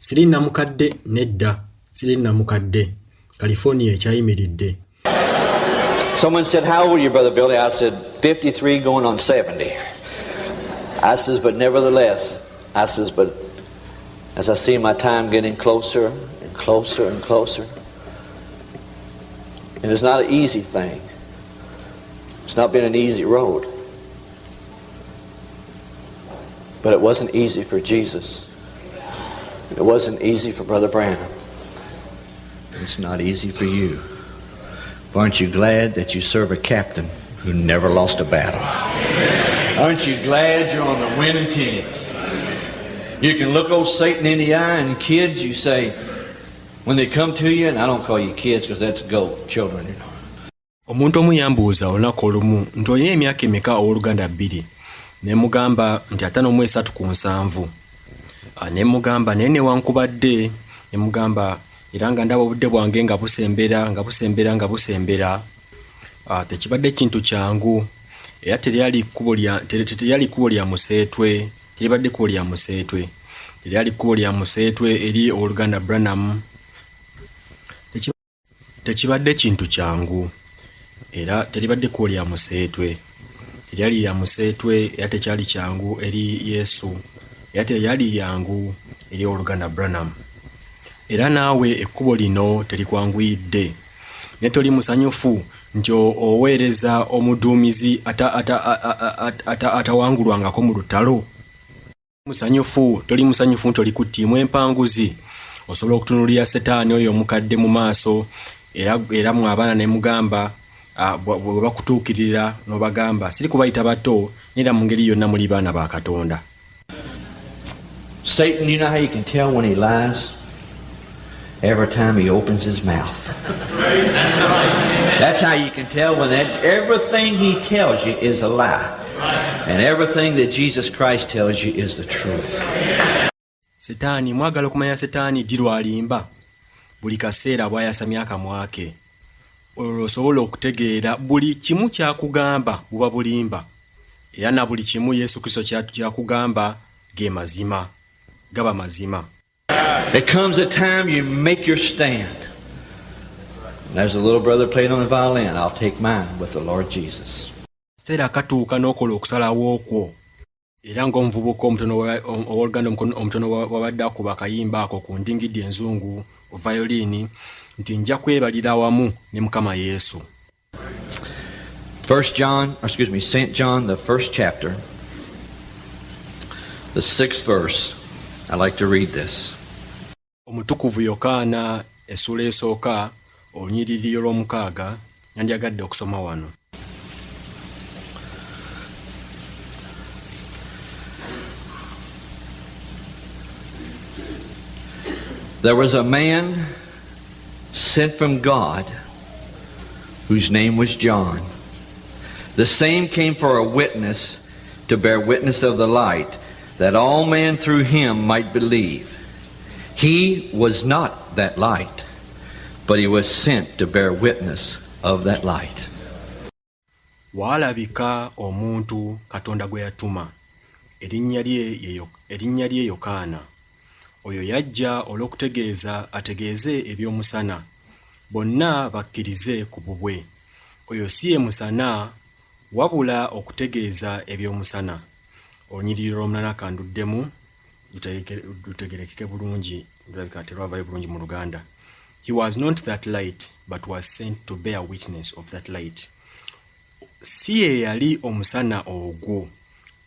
Siri nnamukadde, nedda, siri nnamukadde. California ekyayimiridde. Someone said, how old are you, Brother Billy? I said, 53 going on 70. I says, but nevertheless, I says, but as I see my time getting closer and closer and closer, and it's not an easy thing. It's not been an easy road. But it wasn't easy for Jesus. It wasn't easy for Brother Branham. It's not easy for you. Aren't you glad that you serve a captain who never lost a battle? Aren't you glad you're on the winning team? You can look old Satan in the eye, and kids, you say, when they come to you, and I don't call you kids because that's goat children, you know. Omuntu omu yambuuza olunaku olumu nti olina emyaka emeka ow'oluganda Billy? Ne mugamba nti 53 ku 70. Ne mugamba naye newankubadde, ne mugamba era nga ndaba obudde bwange nga busembera, nga busembera, nga busembera. Tekibadde kintu kyangu, era teryali kkubo lya, teryali kkubo lya museetwe, teribadde kkubo lya museetwe, teryali kkubo lya museetwe eri ow'oluganda Branham. Tekibadde kintu kyangu, era teribadde kkubo lya museetwe, teryali lya museetwe, era tekyali kyangu eri Yesu, era teryali lyangu eri ow'oluganda Branham. Era naawe ekkubo lino terikwanguyidde, naye toli musanyufu nti oweereza omuduumizi atawangulwangako mu lutalo? Musanyufu, toli musanyufu nti oli ku ttiimu empanguzi? Osobola okutunuulira Setaani oyo omukadde mu maaso, era mwe abaana ne mugamba, bwe bakutuukirira n'obagamba, siri kubayita bato, naye era mu ngeri yonna muli baana ba Katonda. Satan, you know how you can tell when he lies? Every time he opens his mouth. That's how you can tell when that everything he tells you is a lie. And everything that Jesus Christ tells you is the truth. Setaani, mwagala okumanya Setaani ddi lw'alimba? Buli kaseera bw'ayasamya akamwa ke. Olwo osobola okutegeera buli kimu ky'akugamba buba bulimba. Era na buli kimu Yesu Kristo ky'akugamba ge mazima. Gaba mazima. It comes a time you make your stand. And there's a little brother playing on the violin. I'll take mine with the Lord Jesus. Akaseera katuuka n'okola okusalawo kwo. Era ng'omuvubuka omutono ow'oluganda omutono wabadde akuba akayimba ako ku ndingidi enzungu vayoliini nti nja kwebalira wamu ne Mukama Yesu. First John, excuse me, St. John, the first chapter, the sixth verse. I like to read this. Omutukuvu Yokaana essuula esooka olunyiriri olw'omukaaga nandyagadde okusoma wano. There was a man sent from God whose name was John. The same came for a witness to bear witness of the light, that all men through him might believe. He was not that light, but he was sent to bear witness of that light. Waalabika omuntu Katonda gwe yatuma, erinnya lye Yokaana. Oyo yajja olw'okutegeeza ategeeze eby'omusana, bonna bakkirize ku bubwe. Oyo si ye musana, wabula okutegeeza eby'omusana. Olunyiriri olw'omunaana kanduddemu lutegerekeke bulungi, lulabika terwavayo bulungi mu Luganda. He was not that light, but was sent to bear witness of that light. Si ye yali omusana ogwo,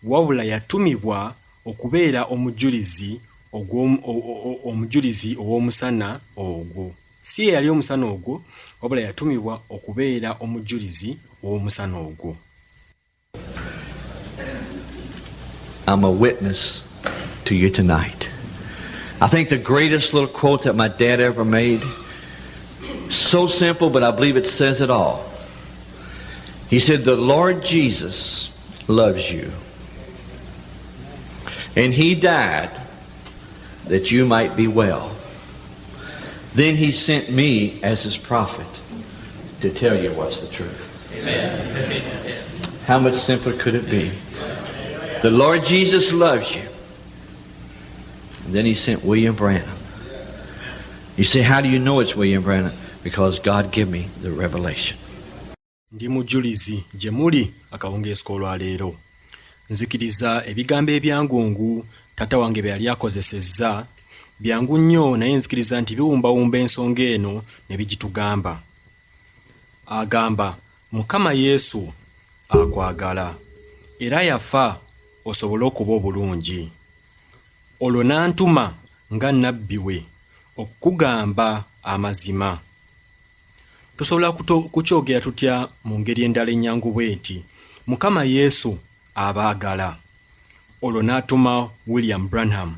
wabula yatumibwa okubeera omujulizi omujulizi ow'omusana ogwo. Si ye yali omusana ogwo, wabula yatumibwa okubeera omujulizi ow'omusana ogwo. I'm a witness to you tonight. I think the greatest little quote that my dad ever made, so simple, but I believe it says it all. He said, The Lord Jesus loves you. And he died that you might be well. Then he sent me as his prophet to tell you what's the truth. Amen. How much simpler could it be? The Lord Jesus loves you. And then he sent William Branham. You say, how do you know it's William Branham? Because God gave me the revelation. Ndi mujulizi gye muli akawungeezi k'olwaleero. Nzikiriza ebigambo ebyangungu taata wange bye yali akozesezza byangu nnyo, naye nzikiriza nti biwumbawumba ensonga eno ne bigitugamba. Agamba, Mukama Yesu akwagala era yafa osobole okuba obulungi. Olwo n'antuma nga nnabbi we okukugamba amazima. Tusobola kukyogera tutya mu ngeri endala ennyangu bw'eti? Mukama Yesu abaagala. Olwo n'atuma William Branham.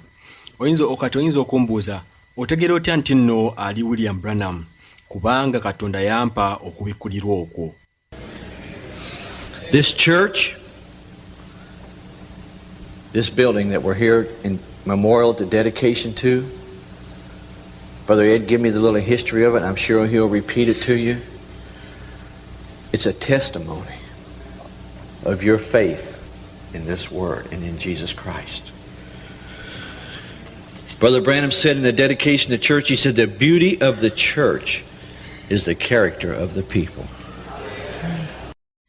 Kati oyinza okumbuuza, otegeera otya nti nno ali William Branham? Kubanga Katonda yampa okubikkulirwa okwo. This church, this building that we're here in memorial to dedication to, Brother Ed, give me the little history of it. I'm sure he'll repeat it to you. It's a testimony of your faith in this word and in Jesus Christ. Brother Branham said in the dedication of the church, he said, the beauty of the church is the character of the people.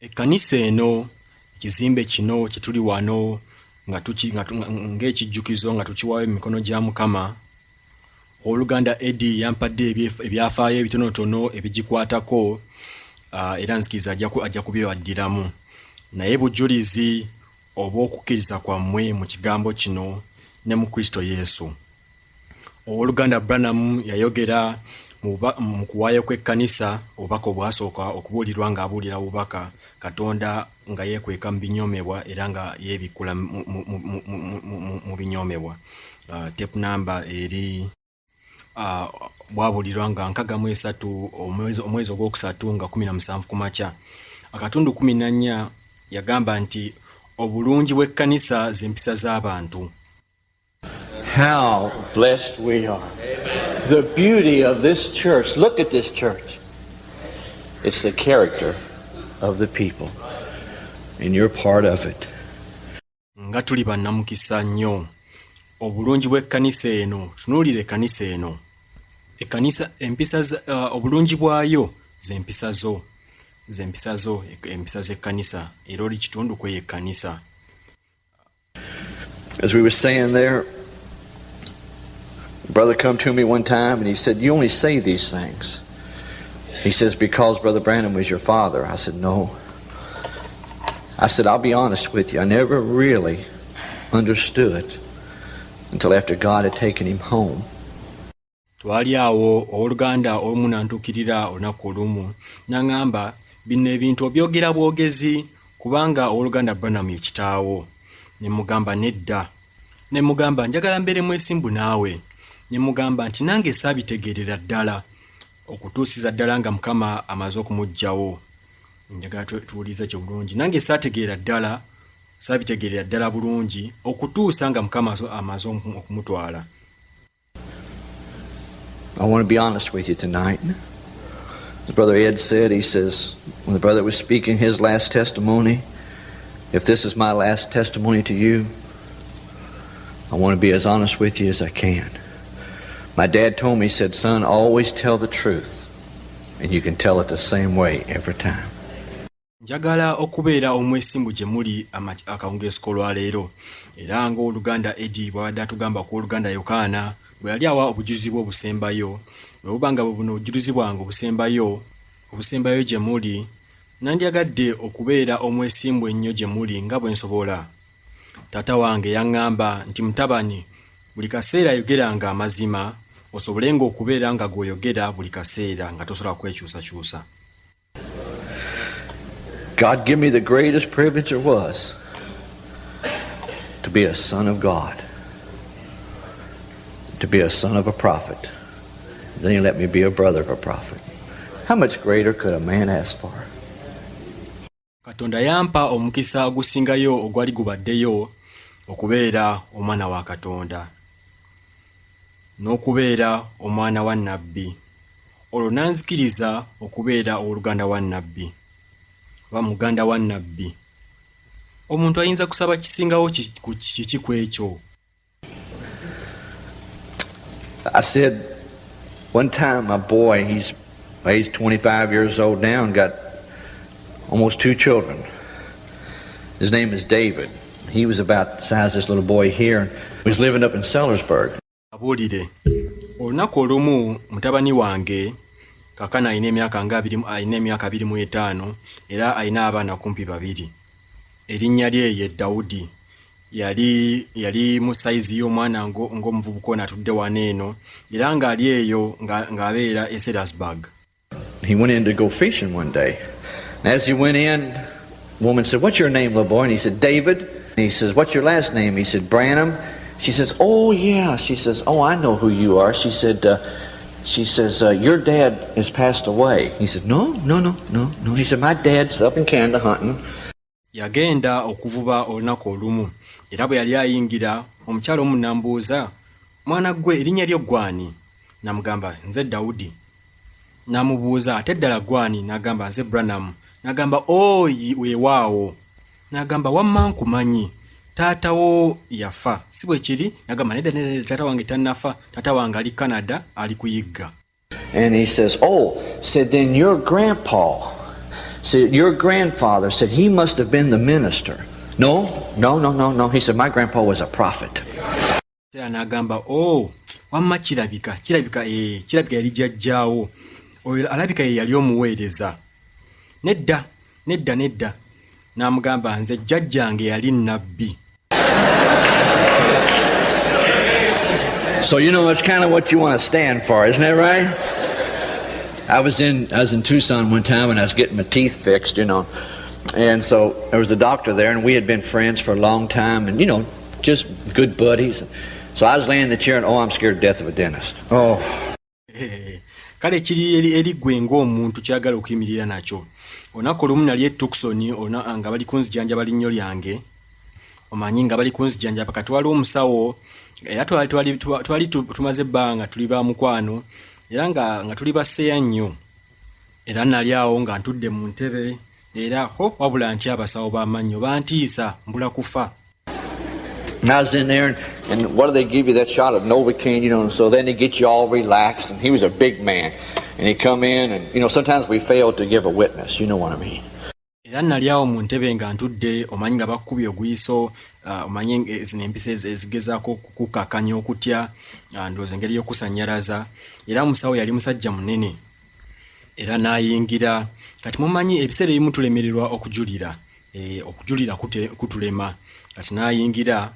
Ekkanisa eno, ekizimbe kino kye tuli wano ng'ekijjukizo nga tukiwaayo mu mikono gya Mukama. Owooluganda Eddie yampadde ebyafaayo ebitonotono ebigikwatako, era nzikiriza ajja kubibaddiramu. Naye bujulizi obw'okukkiriza kwammwe mu kigambo kino ne mu Kristo Yesu. Owooluganda Branham yayogera mu kuwaayo kw'ekkanisa obubaka obwasooka okubuulirwa ng'abuulira bubaka Katonda nga yeekweka mu binyoomebwa era nga yeebikkula mu binyoomebwa. Tape number eri bwabulirwa nga 63 omwezi ogwokusatu nga 17 ku makya. Akatundu 14 yagamba nti obulungi bw'ekkanisa z'empisa z'abantu. How blessed we are. The beauty of this church. Look at this church. It's the character of the people. And you're part of it. Nga tuli bannamukisa nnyo. Obulungi bw'ekkanisa eno, tunuulira ekkanisa eno. Ekkanisa, empisa, obulungi bwayo ze mpisa zo, ze mpisa zo, empisa z'ekkanisa, era oli kitundu ku eyo ekkanisa. As we were saying there, a brother come to me one time and he said, "You only say these things." He says, "Because Brother Branham was your father." I said, "No." I said, "I'll be honest with you. I never really understood until after God had taken him home." Twali awo, owooluganda omu n'antuukirira olunaku olumu n'aŋŋamba, "Bino ebintu obyogera bwogezi kubanga owooluganda Branham ye kitaawo." Ne mugamba, "Nedda." Ne mugamba, "Njagala mbeere mwesimbu naawe." Ne mugamba nti, "Nange saabitegeerera ddala okutuusiza ddala nga Mukama amaze okumuggyawo." Njagala tuwulirize kyo bulungi. Nange saategeera ddala, saabitegeerera ddala bulungi okutuusa nga Mukama amaze okumutwala. I want to be honest with you tonight. As Brother Ed said, he says, when the brother was speaking his last testimony, if this is my last testimony to you, I want to be as honest with you as I can. My dad told me, he said, "Son, always tell the truth, and you can tell it the same way every time." Njagala okubeera omwesimbu gye muli akawungeezi k'olwaleero. Era ng'oluganda Edi bw'abadde atugamba ku oluganda Yokaana bwe yali awa obujulizi bwe obusembayo, bwe buba nga bwe buno obujulizi bwange obusembayo gye muli, nandyagadde okubeera omwesimbu ennyo gye muli nga bwe nsobola. Taata wange yaŋŋamba nti, "Mutabani, buli kaseera yogeranga amazima osobolenga okubeera nga gw'oyogera buli kaseera nga tosobola kwekyusakyusa." God give me the greatest privilege there was, to be a son of God, to be a son of a prophet. Then he let me be a brother of a prophet. How much greater could a man ask for? Katonda yampa omukisa ogusingayo ogwali gubaddeyo, okubeera omwana wa Katonda n'okubeera omwana wa nnabbi, olwo n'anzikiriza okubeera owooluganda wa nnabbi oba muganda wa nnabbi. Omuntu ayinza kusaba kisingawo kiki ku ekyo? I said one time, my boy, he's 25 years old now and got almost two children. His name is David. He was about the size of this little boy here. He was living up in Sellersburg. Abuulire, olunaku olumu mutabani wange kakana alina emyaka nga alina emyaka 25 era alina abaana kumpi babiri. Erinnya lye ye Dawudi. Yali mu sayizi y'omwana ng'omuvubuka ono atudde wano eno, era ng'ali eyo ng'abeera e Sellersburg. He went in to go fishing one day. And as he went in, the woman said, "What's your name, little boy?" And he said, "David." And he says, "What's your last name?" He said, "Branham." She says, "Oh, yeah." She says, "Oh, I know who you are." She said, "Your dad has passed away." He said, "No, no, no, no, no." He said, "My dad's up in Canada hunting." Yagenda okuvuba olunaku olumu, era bwe yali ayingira, omukyala omu n'ambuuza, "Mwana ggwe, erinnya lyo ggwani?" N'amugamba, "Nze Dawudi." N'amubuuza, "Ate ddala gwani?" N'agamba, "Nze Branham." N'agamba, "Oyi, weewaawo." N'agamba, "Wamma nkumanyi, taata wo yafa, si bwe kiri?" N'agamba, "Nedda, nedda, taata wange tannafa, taata wange ali Canada, ali kuyigga." And he says, "Oh," said, "then your grandpa," said, "your grandfather," said, "he must have been the minister." "No, no, no, no, no." He said, "My grandpa was a prophet." Era n'agamba, "Oh, wamma kirabika yali jjajjaawo oyo, alabika ye yali omuweereza." "Nedda, nedda, nedda." N'amugamba, "Nze jjajjange yali nnabbi." So, it's kind of what you want to stand for, isn't that right? I was in Tucson one time and I was getting my teeth fixed. And so there was a doctor there, and we had been friends for a long time and, just good buddies. So I was laying in the chair and, oh, I'm scared to death of a dentist. Oh. Kale kiri eri ggwe ng'omuntu kyagala okuyimirira nakyo. Olunaku olumu nali e Tucson nga bali kunzijanjaba linnyo lyange, omanyi nga bali kunzijanjaba, kati waliwo omusawo, era twali tumaze ebbanga tuli ba mukwano era nga tuli baseeya nnyo. Era nali awo nga ntudde mu ntebe, era ho wabula ntya abasawo b'amannyo, bantiisa mbula kufa. And I was in there, and what do they give you? That shot of Novocaine, you know, and so then they get you all relaxed. And he was a big man. And he come in, and, you know, sometimes we fail to give a witness. You know what I mean. Era nali awo mu ntebe nga ntudde, omanyi nga bakkubye oguyiso, omanyi zino empisa ezigezaako okukkakkanya okutya, ndowooza engeri y'okusannyalaza. Era omusawo yali musajja munene, era n'ayingira. Kati mumanyi ebiseera ebimu tulemererwa okujulira, okujulira kutulema. Kati n'ayingira.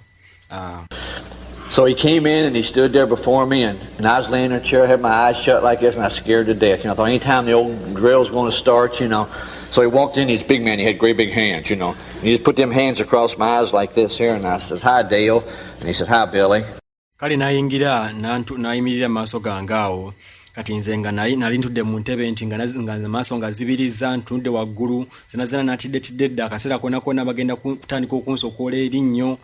So he came in and he stood there before me, and I was laying in a chair, had my eyes shut like this, and I was scared to death. I thought anytime the old drill's going to start. So he walked in, he's a big man, he had great big hands. And he just put them hands across my eyes like this here, and I said, "Hi, Dale." And he said, "Hi, Billy." Kale n'ayingira n'ayimirira mu maaso gange awo. Kati nze nga nali ntudde mu ntebe nti nga nze maaso nga zibiriza, ntunudde waggulu zena zena, natiddetidde dda akaseera kona kona bagenda kutandika okunsokoola erinnyo.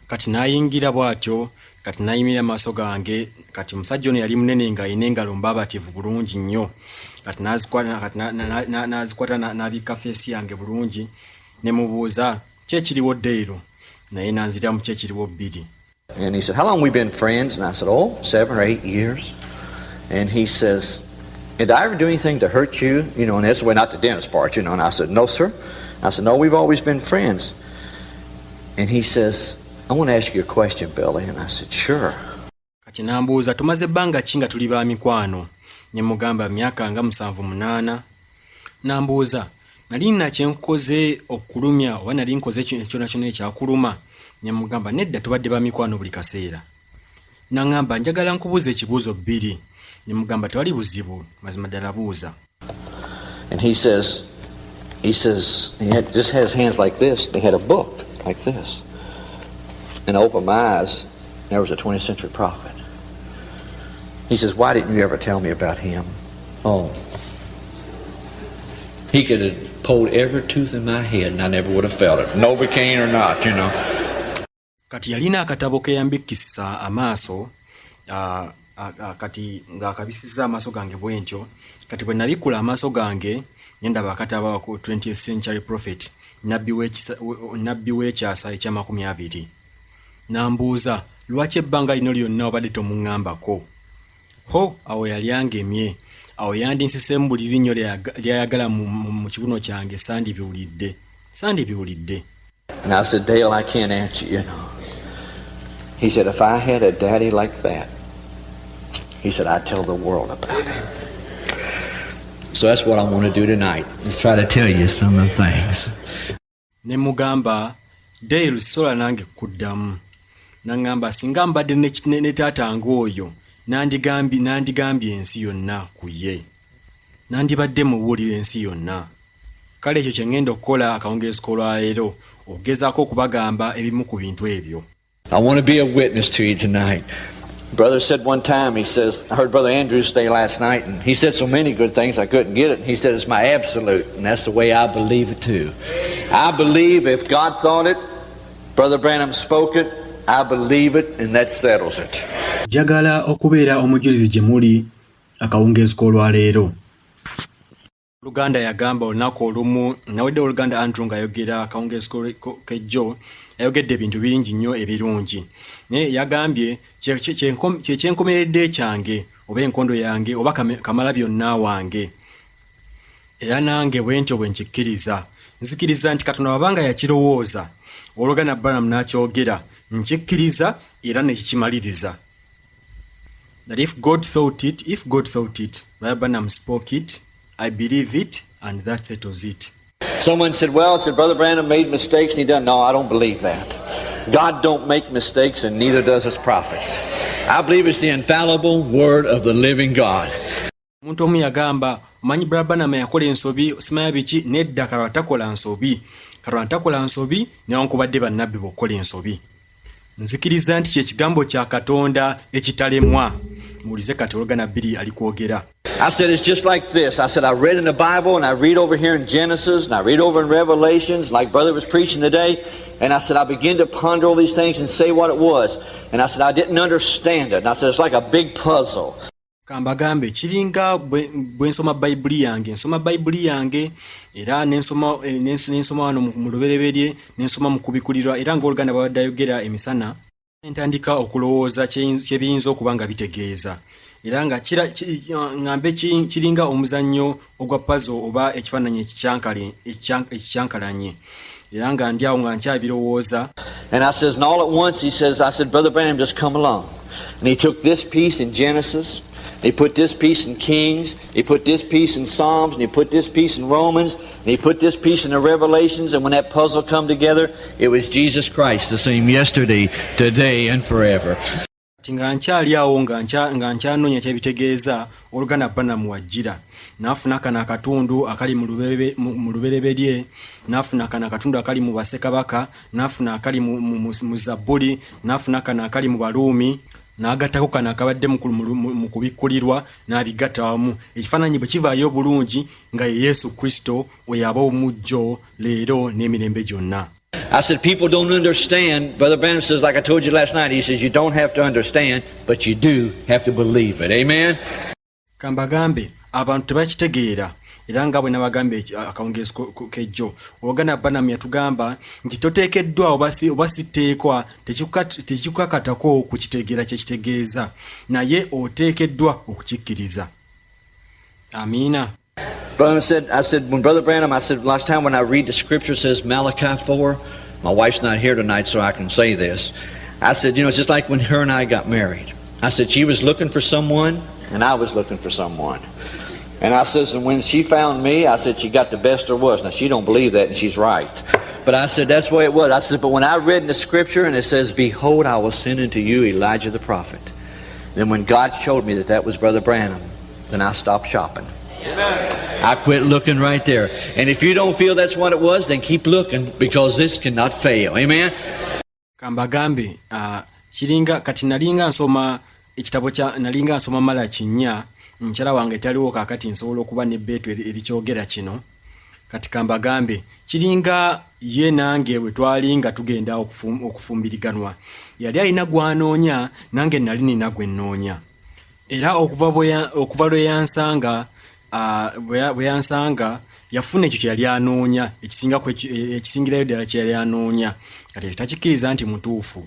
Kati n'ayingira bw'atyo, kati n'ayimirira mu maaso gange. Kati omusajja ono yali munene ng'alina engalo mbaabativu bulungi nnyo. Kati n'azikwata n'abikka face yange bulungi. Ne mubuuza, "Ki ekiriwo, Dale?" Naye nanziramu, "Ki ekiriwo, Billy?" And he said, "How long we been friends?" And I said, "Oh, 7 or 8 years." And he says, "Did I ever do anything to hurt you?" And that's the way, not the dentist part. And I said, "No, sir." I said, "No, we've always been friends." And he says, "I want to ask you a question, Billy." And I said, "Sure." Kati n'ambuuza, "Tumaze ebbanga ki nga tuli ba mikwano?" Ne mugamba, "Myaka nga 7, 8." N'ambuuza, "Nali nina kyenkoze okulumya oba nali nkoze kyona kyona ekyakuluma?" Ne mugamba, "Nedda, tubadde ba mikwano buli kaseera." N'aŋŋamba, "Njagala nkubuuza ekibuuzo bbiri." Ne mugamba, "Tewali buzibu, mazima ddala buuza." And he says, he had, just had his hands like this. He had a book like this. And I opened my eyes, and there was a 20th century prophet. He says, "Why didn't you ever tell me about him?" Oh. He could have pulled every tooth in my head, and I never would have felt it. Novocaine or not. Kati yalina akatabo ke yambikkisa amaaso, kati ng'akabisizza amaaso gange bwe ntyo. Kati bwe nabikkula amaaso gange ne ndaba akatabo ako, 20th century prophet, nabbi w'ekyasa eky'amakumi abiri. N'ambuuza, "Lwaki ebbanga lino lyonna obadde tomuŋŋambako?" Ho, awo yali angemye. Awo yandinsiseemu buli linnyo ly'ayagala mu kibuno kyange, sandibiwulidde, sandibiwulidde. And I said, "Dale, I can't answer." He said, "If I had a daddy like that," he said, "I'd tell the world about him." So that's what I want to do tonight, is try to tell you some of the things. Ne mugamba, "Dale, sola nange kuddamu." Naŋŋamba, "Singa mbadde ne taata ng'oyo, nandigambye ensi yonna ku ye, nandibadde mubuulira ensi yonna." Kale ekyo kye ŋŋenda okukola akawungeezi k'olwaleero, okugezaako okubagamba ebimu ku bintu ebyo. I want to be a witness to you tonight. Brother said one time, he says, I heard Brother Andrews say last night, and he said so many good things I couldn't get it. And he said, "It's my absolute," and that's the way I believe it too. I believe if God thought it, Brother Branham spoke it, I believe it, and that settles it. Njagala okubeera omujulizi gye muli akawungeezi k'olwaleero. Oluganda yagamba olunaku olumu, nawedde oluganda Andrew ng'ayogera akawungeezi kejjo, yayogedde ebintu bingi nnyo ebirungi, naye yagambye, "Kyekyenkomeredde kyange oba enkondo yange oba kamala byonna wange." Era nange bwe ntyo bwe nkikkiriza. Nzikiriza nti Katonda wabanga yakirowooza, oluganda Branham n'akyogera, nkikkiriza era nekikimaliriza. That if God thought it, if God thought it, Brother Branham spoke it, I believe it, and that settles it. Someone said, "Well," said, "Brother Branham made mistakes and he done." No, I don't believe that. God don't make mistakes and neither does his prophets. I believe it's the infallible word of the living God. Omuntu omu yagamba, "Omanyi Brother Branham yakola ensobi, simanya biki." Nedda, Katonda takola nsobi. Katonda takola nsobi, newankubadde bannabbi b'okukola ensobi. Nzikiriza nti kyekigambo kya Katonda ekitalemwa. Muwulize kati oluganda bbiri ali kwogera. I said, "It's just like this." I said, "I read in the Bible and I read over here in Genesis and I read over in Revelations, like Brother was preaching today. And I said, I began to ponder all these things and say what it was. And I said, I didn't understand it. And I said, it's like a big puzzle." Kambagambe, kiringa bwe nsoma Bayibuli yange. Nsoma Bayibuli yange era nensoma eh, nensoma wano mu Lubereberye, nensoma mu Kubikulirwa, era ng'oluganda bwabadde ayogera emisana, ntandika okulowooza kye biyinza okuba nga bitegeeza. Era nga ŋŋambe kiringa omuzannyo ogwa puzzle oba ekifaananyi ekikyankalanye. Era nga ndi awo nga nkyabirowooza. And I says, and all at once he says, I said, Brother Branham, just come along. And he took this piece in Genesis, he put this piece in Kings, he put this piece in Psalms, and he put this piece in Romans, and he put this piece in the Revelations, and when that puzzle come together, it was Jesus Christ, the same yesterday, today, and forever. Kati nga nkyali awo nga nkyanoonya kyebitegeeza, oluganda Branham wajjira n'afuna kano akatundu akali mu Lubereberye, n'afuna kano akatundu akali mu Bassekabaka, n'afuna akali mu Zabbuli, n'afuna kano akali mu Baruumi, n'agattako kano akabadde mu Kubikkulirwa, n'abigatta wamu. Ekifaananyi bwe kivaayo obulungi nga ye Yesu Kristo oyo aba omu jjo, leero n'emirembe gyonna. I said, people don't understand. Brother Branham says, like I told you last night, he says, you don't have to understand, but you do have to believe it. Amen? Kambagambe, abantu tebakitegeera. Era nga bwe nabagambye akawungeezi kejjo, oluganda Branham yatugamba nti toteekeddwa oba sitteekwa, tekikukakatako kukitegeera kyekitegeeza, naye oteekeddwa okukikkiriza. Amiina. Brother said, I said, when Brother Branham, I said, last time when I read the scripture says Malachi 4, my wife's not here tonight, so I can say this. I said, it's just like when her and I got married. I said, she was looking for someone, and I was looking for someone. And I says, and when she found me, I said, she got the best there was. Now, she don't believe that, and she's right. But I said, that's the way it was. I said, but when I read in the scripture, and it says, behold, I will send unto you Elijah the prophet. Then when God showed me that that was Brother Branham, then I stopped shopping. Amen. I quit looking right there. And if you don't feel that's what it was, then keep looking, because this cannot fail. Amen? Kambagambe, kiringa kati nalinga nsoma ekitabo kya nalinga nsoma Malaki 4. Mukyala wange taliwo kaakati, nsobola okuba n'ebbeetu erikyogera kino. Kati kambagambe, kiringa ye nange bwe twali nga tugenda okufumbiriganwa, yali alina gwanoonya, nange nali nina gwe nnoonya. Era okuva lwe yansanga, bwe yansanga yafuna ekyo kye yali anoonya, ekisingirayo ddala kye yali anoonya. Kati takikkiriza nti mutuufu.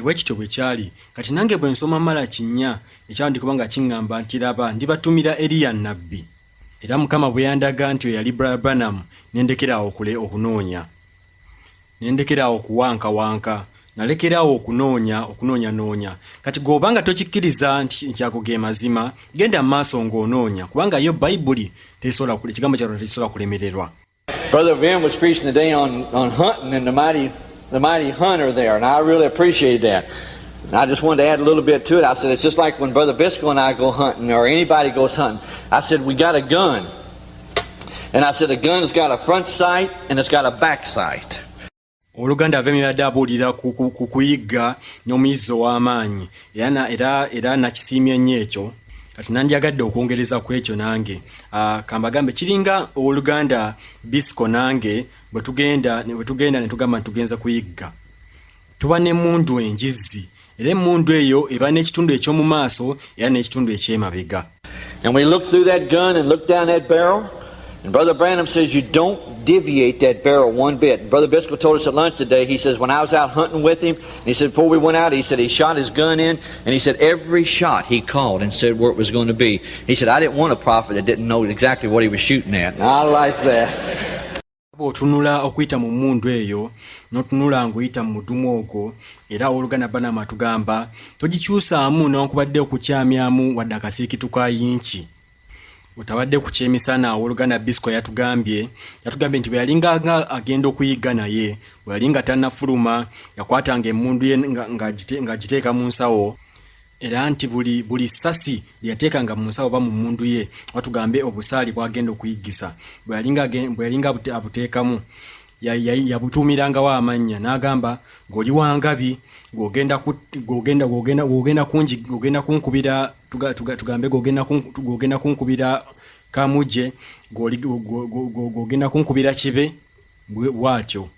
Bwe kityo bwe kyali. Kati nange bwe nsoma Malaki 4, ekyawandiikibwa nga kiŋŋamba nti laba ndibatumira Eriya nnabbi, era Mukama bwe yandaga nti oyo yali Branham, ne ndekera awo okunoonya, ne ndekera awo okuwankawanka, nalekera awo okunoonya okunoonyanoonya. Kati gw'obanga tokikkiriza nti ago ge mazima, genda mu maaso ng'onoonya, kubanga yo Bayibuli tesobola, ekigambo kya Katonda tekisobola kulemererwa. Brother Ben was preaching today on hunting and the mighty hunter there, and I really appreciate that. And I just wanted to add a little bit to it. I said, it's just like when Brother Biscoe and I go hunting, or anybody goes hunting. I said, we got a gun. And I said, a gun's got a front sight and it's got a back sight. Oluganda ava emibadde abuulira ku kuyigga n'omuyizzi ow'amaanyi, era nakisiimye nnyo ekyo. Kati nandyagadde okwongereza ku ekyo nange. Kambagambe, kiringa oluganda Bisco nange bwe tugenda ne tugamba nti tugenza kuyigga, tuba n'emmundu enjizzi, era emmundu eyo eba n'ekitundu eky'omu maaso era n'ekitundu eky'emabega. And we look through that gun and look down that barrel. And Brother Branham says you don't deviate that barrel one bit. And Brother Biscoe told us at lunch today, he says, when I was out hunting with him, and he said before we went out, he said he shot his gun in, and he said every shot he called and said where it was going to be. He said, I didn't want a prophet that didn't know exactly what he was shooting at. And I like that. Bw'otunula okuyita mu mmundu eyo n'otunula ng'oyita mu mudumu ogwo, era owooluganda Branham atugamba togikyusaamu newankubadde okukyamyamu wadde akasiikitu ka yinki. Otabadde ku kyemisana, owooluganda Bisco yatugambye nti bwe yalinga nga agenda okuyigga naye, bwe yali nga tannafuluma, yakwatanga emmundu ye ng'agiteeka mu nsawo, era nti buli ssasi lye yateekanga mu nsawo oba mu mmundu ye, oba tugambe obusaali bw'agenda okuyiggisa, bwe yalinga abuteekamu, yabutuumirangawo amannya n'agamba ng'oli wangabi, gw'ogenda kunkubira, tugambe gw'ogenda kunkubira kamuje, gw'ogenda kunkubira kibe, bw'atyo.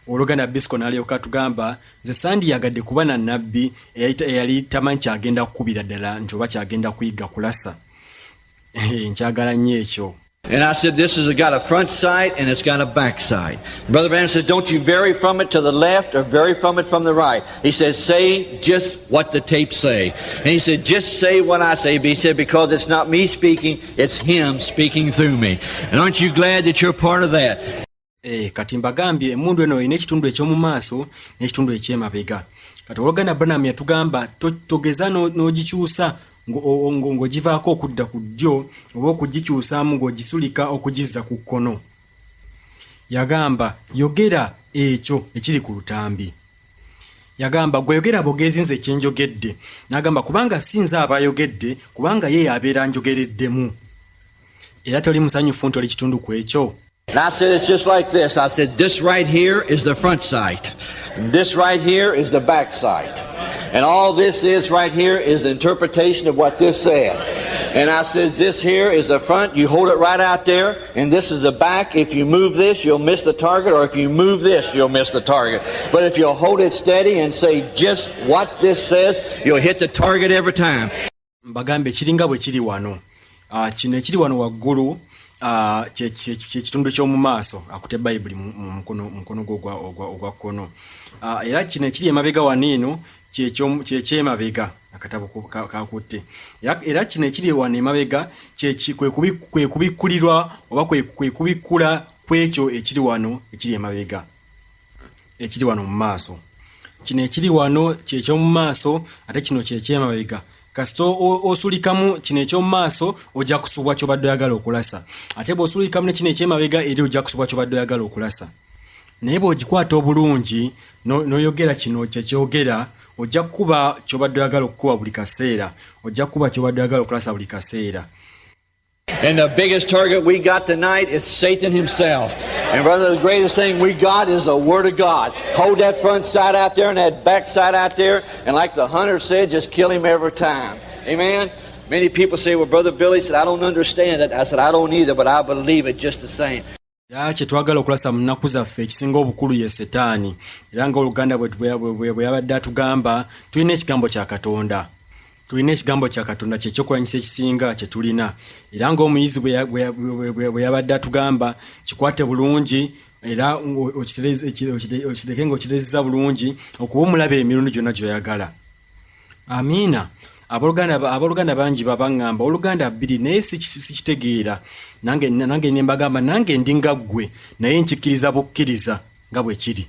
Oluganda Bisco n'alyoka atugamba, nze sandiyagadde kuba na nnabbi eyali tamanyi kyagenda kukubira ddala nti oba kyagenda kuyiga kulasa. Nkyagala nnyo ekyo. And I said, this has got a front sight and it's got a back sight. Brother Branham says, don't you vary from it to the left or vary from it from the right. He says, say just what the tapes say. And he said, just say what I say. He said, because it's not me speaking, it's him speaking through me. And aren't you glad that you're part of that? Kati mbagambye emmundu eno erina ekitundu eky'omu maaso n'ekitundu eky'emabega. Kati oluganda Branham yatugamba togeza n'ogikyusa ng'ogivaako okudda ku ddyo oba okugikyusaamu ng'ogisulika okugizza ku kkono. Yagamba yogera ekyo ekiri ku lutambi. Yagamba gwe yogera bogezi nze kye njogedde. N'agamba kubanga si nze aba ayogedde, kubanga ye y'abeera njogereddemu. Era toli musanyufu nti oli kitundu ku ekyo? And I said, it's just like this. I said, this right here is the front sight. And this right here is the back sight. And all this is right here is the interpretation of what this said. And I said, this here is the front. You hold it right out there. And this is the back. If you move this, you'll miss the target. Or if you move this, you'll miss the target. But if you'll hold it steady and say just what this says, you'll hit the target every time. Mbagambe kiringa bwe kiri wano. Kino ekiri wano waggulu kye kitundu ky'omu maaso, akutte Bayibuli mu mukono gwe ogwa kkono. Era kino ekiri emabega wano eno kye ky'emabega, akatabo kakutte. Era kino ekiri wano emabega kwe kubikkulirwa oba kwe kubikkula kw'ekyo ekiri wano ekiri emabega, ekiri wano mu maaso. Kino ekiri wano kye ky'omu maaso, ate kino kye ky'emabega. Kasita osulikamu kino eky'omu maaso ojja kusubwa ky'obadde oyagala okulasa, ate bw'osulikamu ne kino eky'emabega eri ojja kusubwa ky'obadde oyagala okulasa. Naye bw'ogikwata obulungi n'oyogera kino kye kyogera, ojja kukuba ky'obadde oyagala okukuba buli kaseera, ojja kukuba ky'obadde oyagala okulasa buli kaseera. And the biggest target we got tonight is Satan himself. And brother, the greatest thing we got is the Word of God. Hold that front side out there and that back side out there, and like the hunter said, just kill him every time. Amen? Many people say, well, Brother Billy said, I don't understand it. I said, I don't either, but I believe it just the same. Era kye twagala okulasa mu nnaku zaffe ekisinga obukulu ye Setaani. Era ng'oluganda bwe yabadde atugamba, tulina ekigambo kya Katonda. Tulina ekigambo kya Katonda kye kyokulwanyisa ekisinga kye tulina. Era ng'omuyizi bwe yabadde atugamba, kikwate bulungi era okireke ng'okiterezza bulungi okuba omulaba emirundi gyonna gy'oyagala. Amiina. Abooluganda bangi babaŋŋamba oluganda bbiri naye sikitegeera. Nange ne mbagamba nange ndi nga ggwe naye nkikkiriza bukkiriza nga bwe kiri.